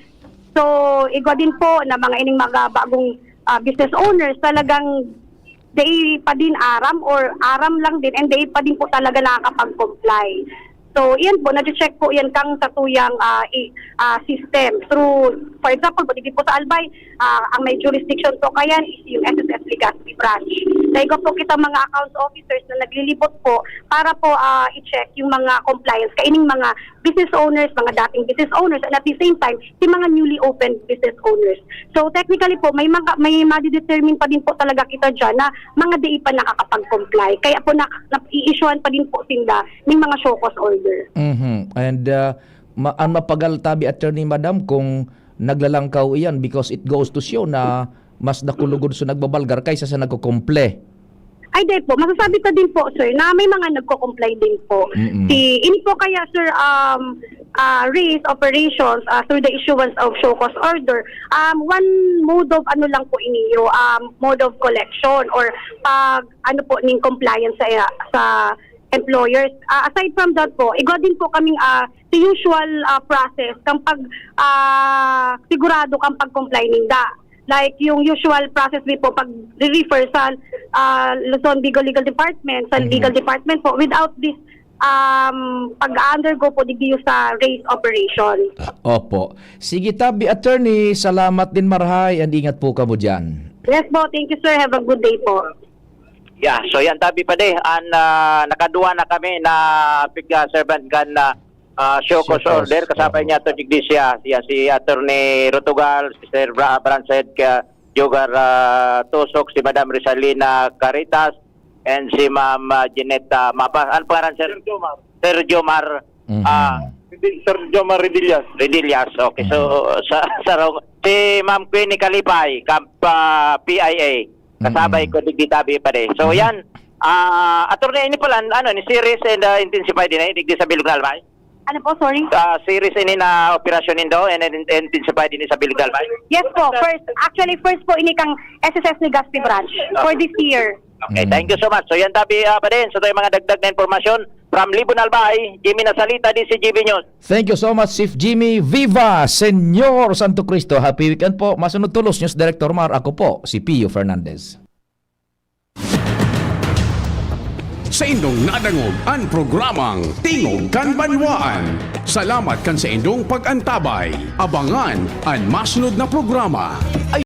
So, igwa din po na mga ining mga bagong, ah, business owners, talagang dai pa din aram or aram lang din and dai pa din po talaga nakakapag-comply. So, iyan po, nati-check po iyan kang satuyang, ah, i-, ah, system through, for example po, dito po sa Albay, ah, ang may jurisdiction po kayan is yung S S S Legazpi branch. Dai ko po kita mga accounts officers na naglilibot po para po, ah, i-check yung mga compliance kaining mga business owners, mga dating business owners, and at the same time, si mga newly opened business owners. So, technically po, may mga, may madidetermine pa din po talaga kita dyan na mga dai pa nakakapag-comply. Kaya po, na, na, i-issuehan pa din po sinda ng mga show cause order. Mhm. And, ah, ma-, ang mapagal tabi, attorney, madam, kung naglalangkaw iyan, because it goes to show na mas dakulugod sa nagbabalgar kaysa sa nagkukumple. Ay, di po. Masasabi ko din po, sir, na may mga nagko-comply din po. Mm-mm. Si, ini po kaya, sir, um, ah, race operations, ah, through the issuance of show cause order, um, one mode of ano lang po iniyo, um, mode of collection or pag, ano po, ning compliance sa, sa employers. Ah, aside from that po, igwa din po kaming, ah, the usual, ah, process kang pag, ah, sigurado kang pag-comply ninda. Like, yung usual process din po, pag-refer sa, ah, Luzon Bicol Legal Department, sa Mhm. legal department po, without this, um, pag-undergo po, digdi sa race operation. Opo. Sige, tabi, attorney, salamat din, marhay, and ingat po kamo dyan. Yes po, thank you, sir. Have a good day po. Yeah, so yan, tabi pa di, an, ah, nakaduwa na kami na pig, ah, servant kan, ah, ah, show cause Show cause order, kasabay order. niya to, digdi siya, siya, si Attorney Rotugal, si Sir Bra-, Branch Head ka, Jogar, ah, Tusok, si Madam Rizalina Caritas, and si Ma'am, ah, Jeanette, ah, Mapa-, ano pangalan, sir? Sir Jomar. Sir Jomar, Mhm. ah, Sir Jomar Redillas. Redillas, okay. So, Mhm. sa, sa rong-, si Ma'am Queenie Kalipay, kam-, ah, P I A. Kasabay Mm. ko, digdi tabi pa di. So, Mhm. yan. Ah, attorney, ini pala, ano, ni series and, ah, intensify din, eh, digdi sa Bilog na Albay? Ano po, sorry? Ah, series ini na operasyon nindo and, and intensified ini sa Bilog Albay? Yes po, first, actually first po ini kang S S S Legazpi Branch for this year. Okay, thank you so much. So yan tabi, uh, pa din. So tayo mga dagdag na impormasyon from Libon Albay, Jimmy Nasalita, D C G B News. Thank you so much, Chief Jimmy. Viva Señor Santo Cristo. Happy weekend po. Masunod tulos, News Director Mar. Ako po, si Pio Fernandez. Saindong nadangog an programang Tingog kan Banwaan. Salamat kan saindong pag-antabay. Abangan an masunod na programa.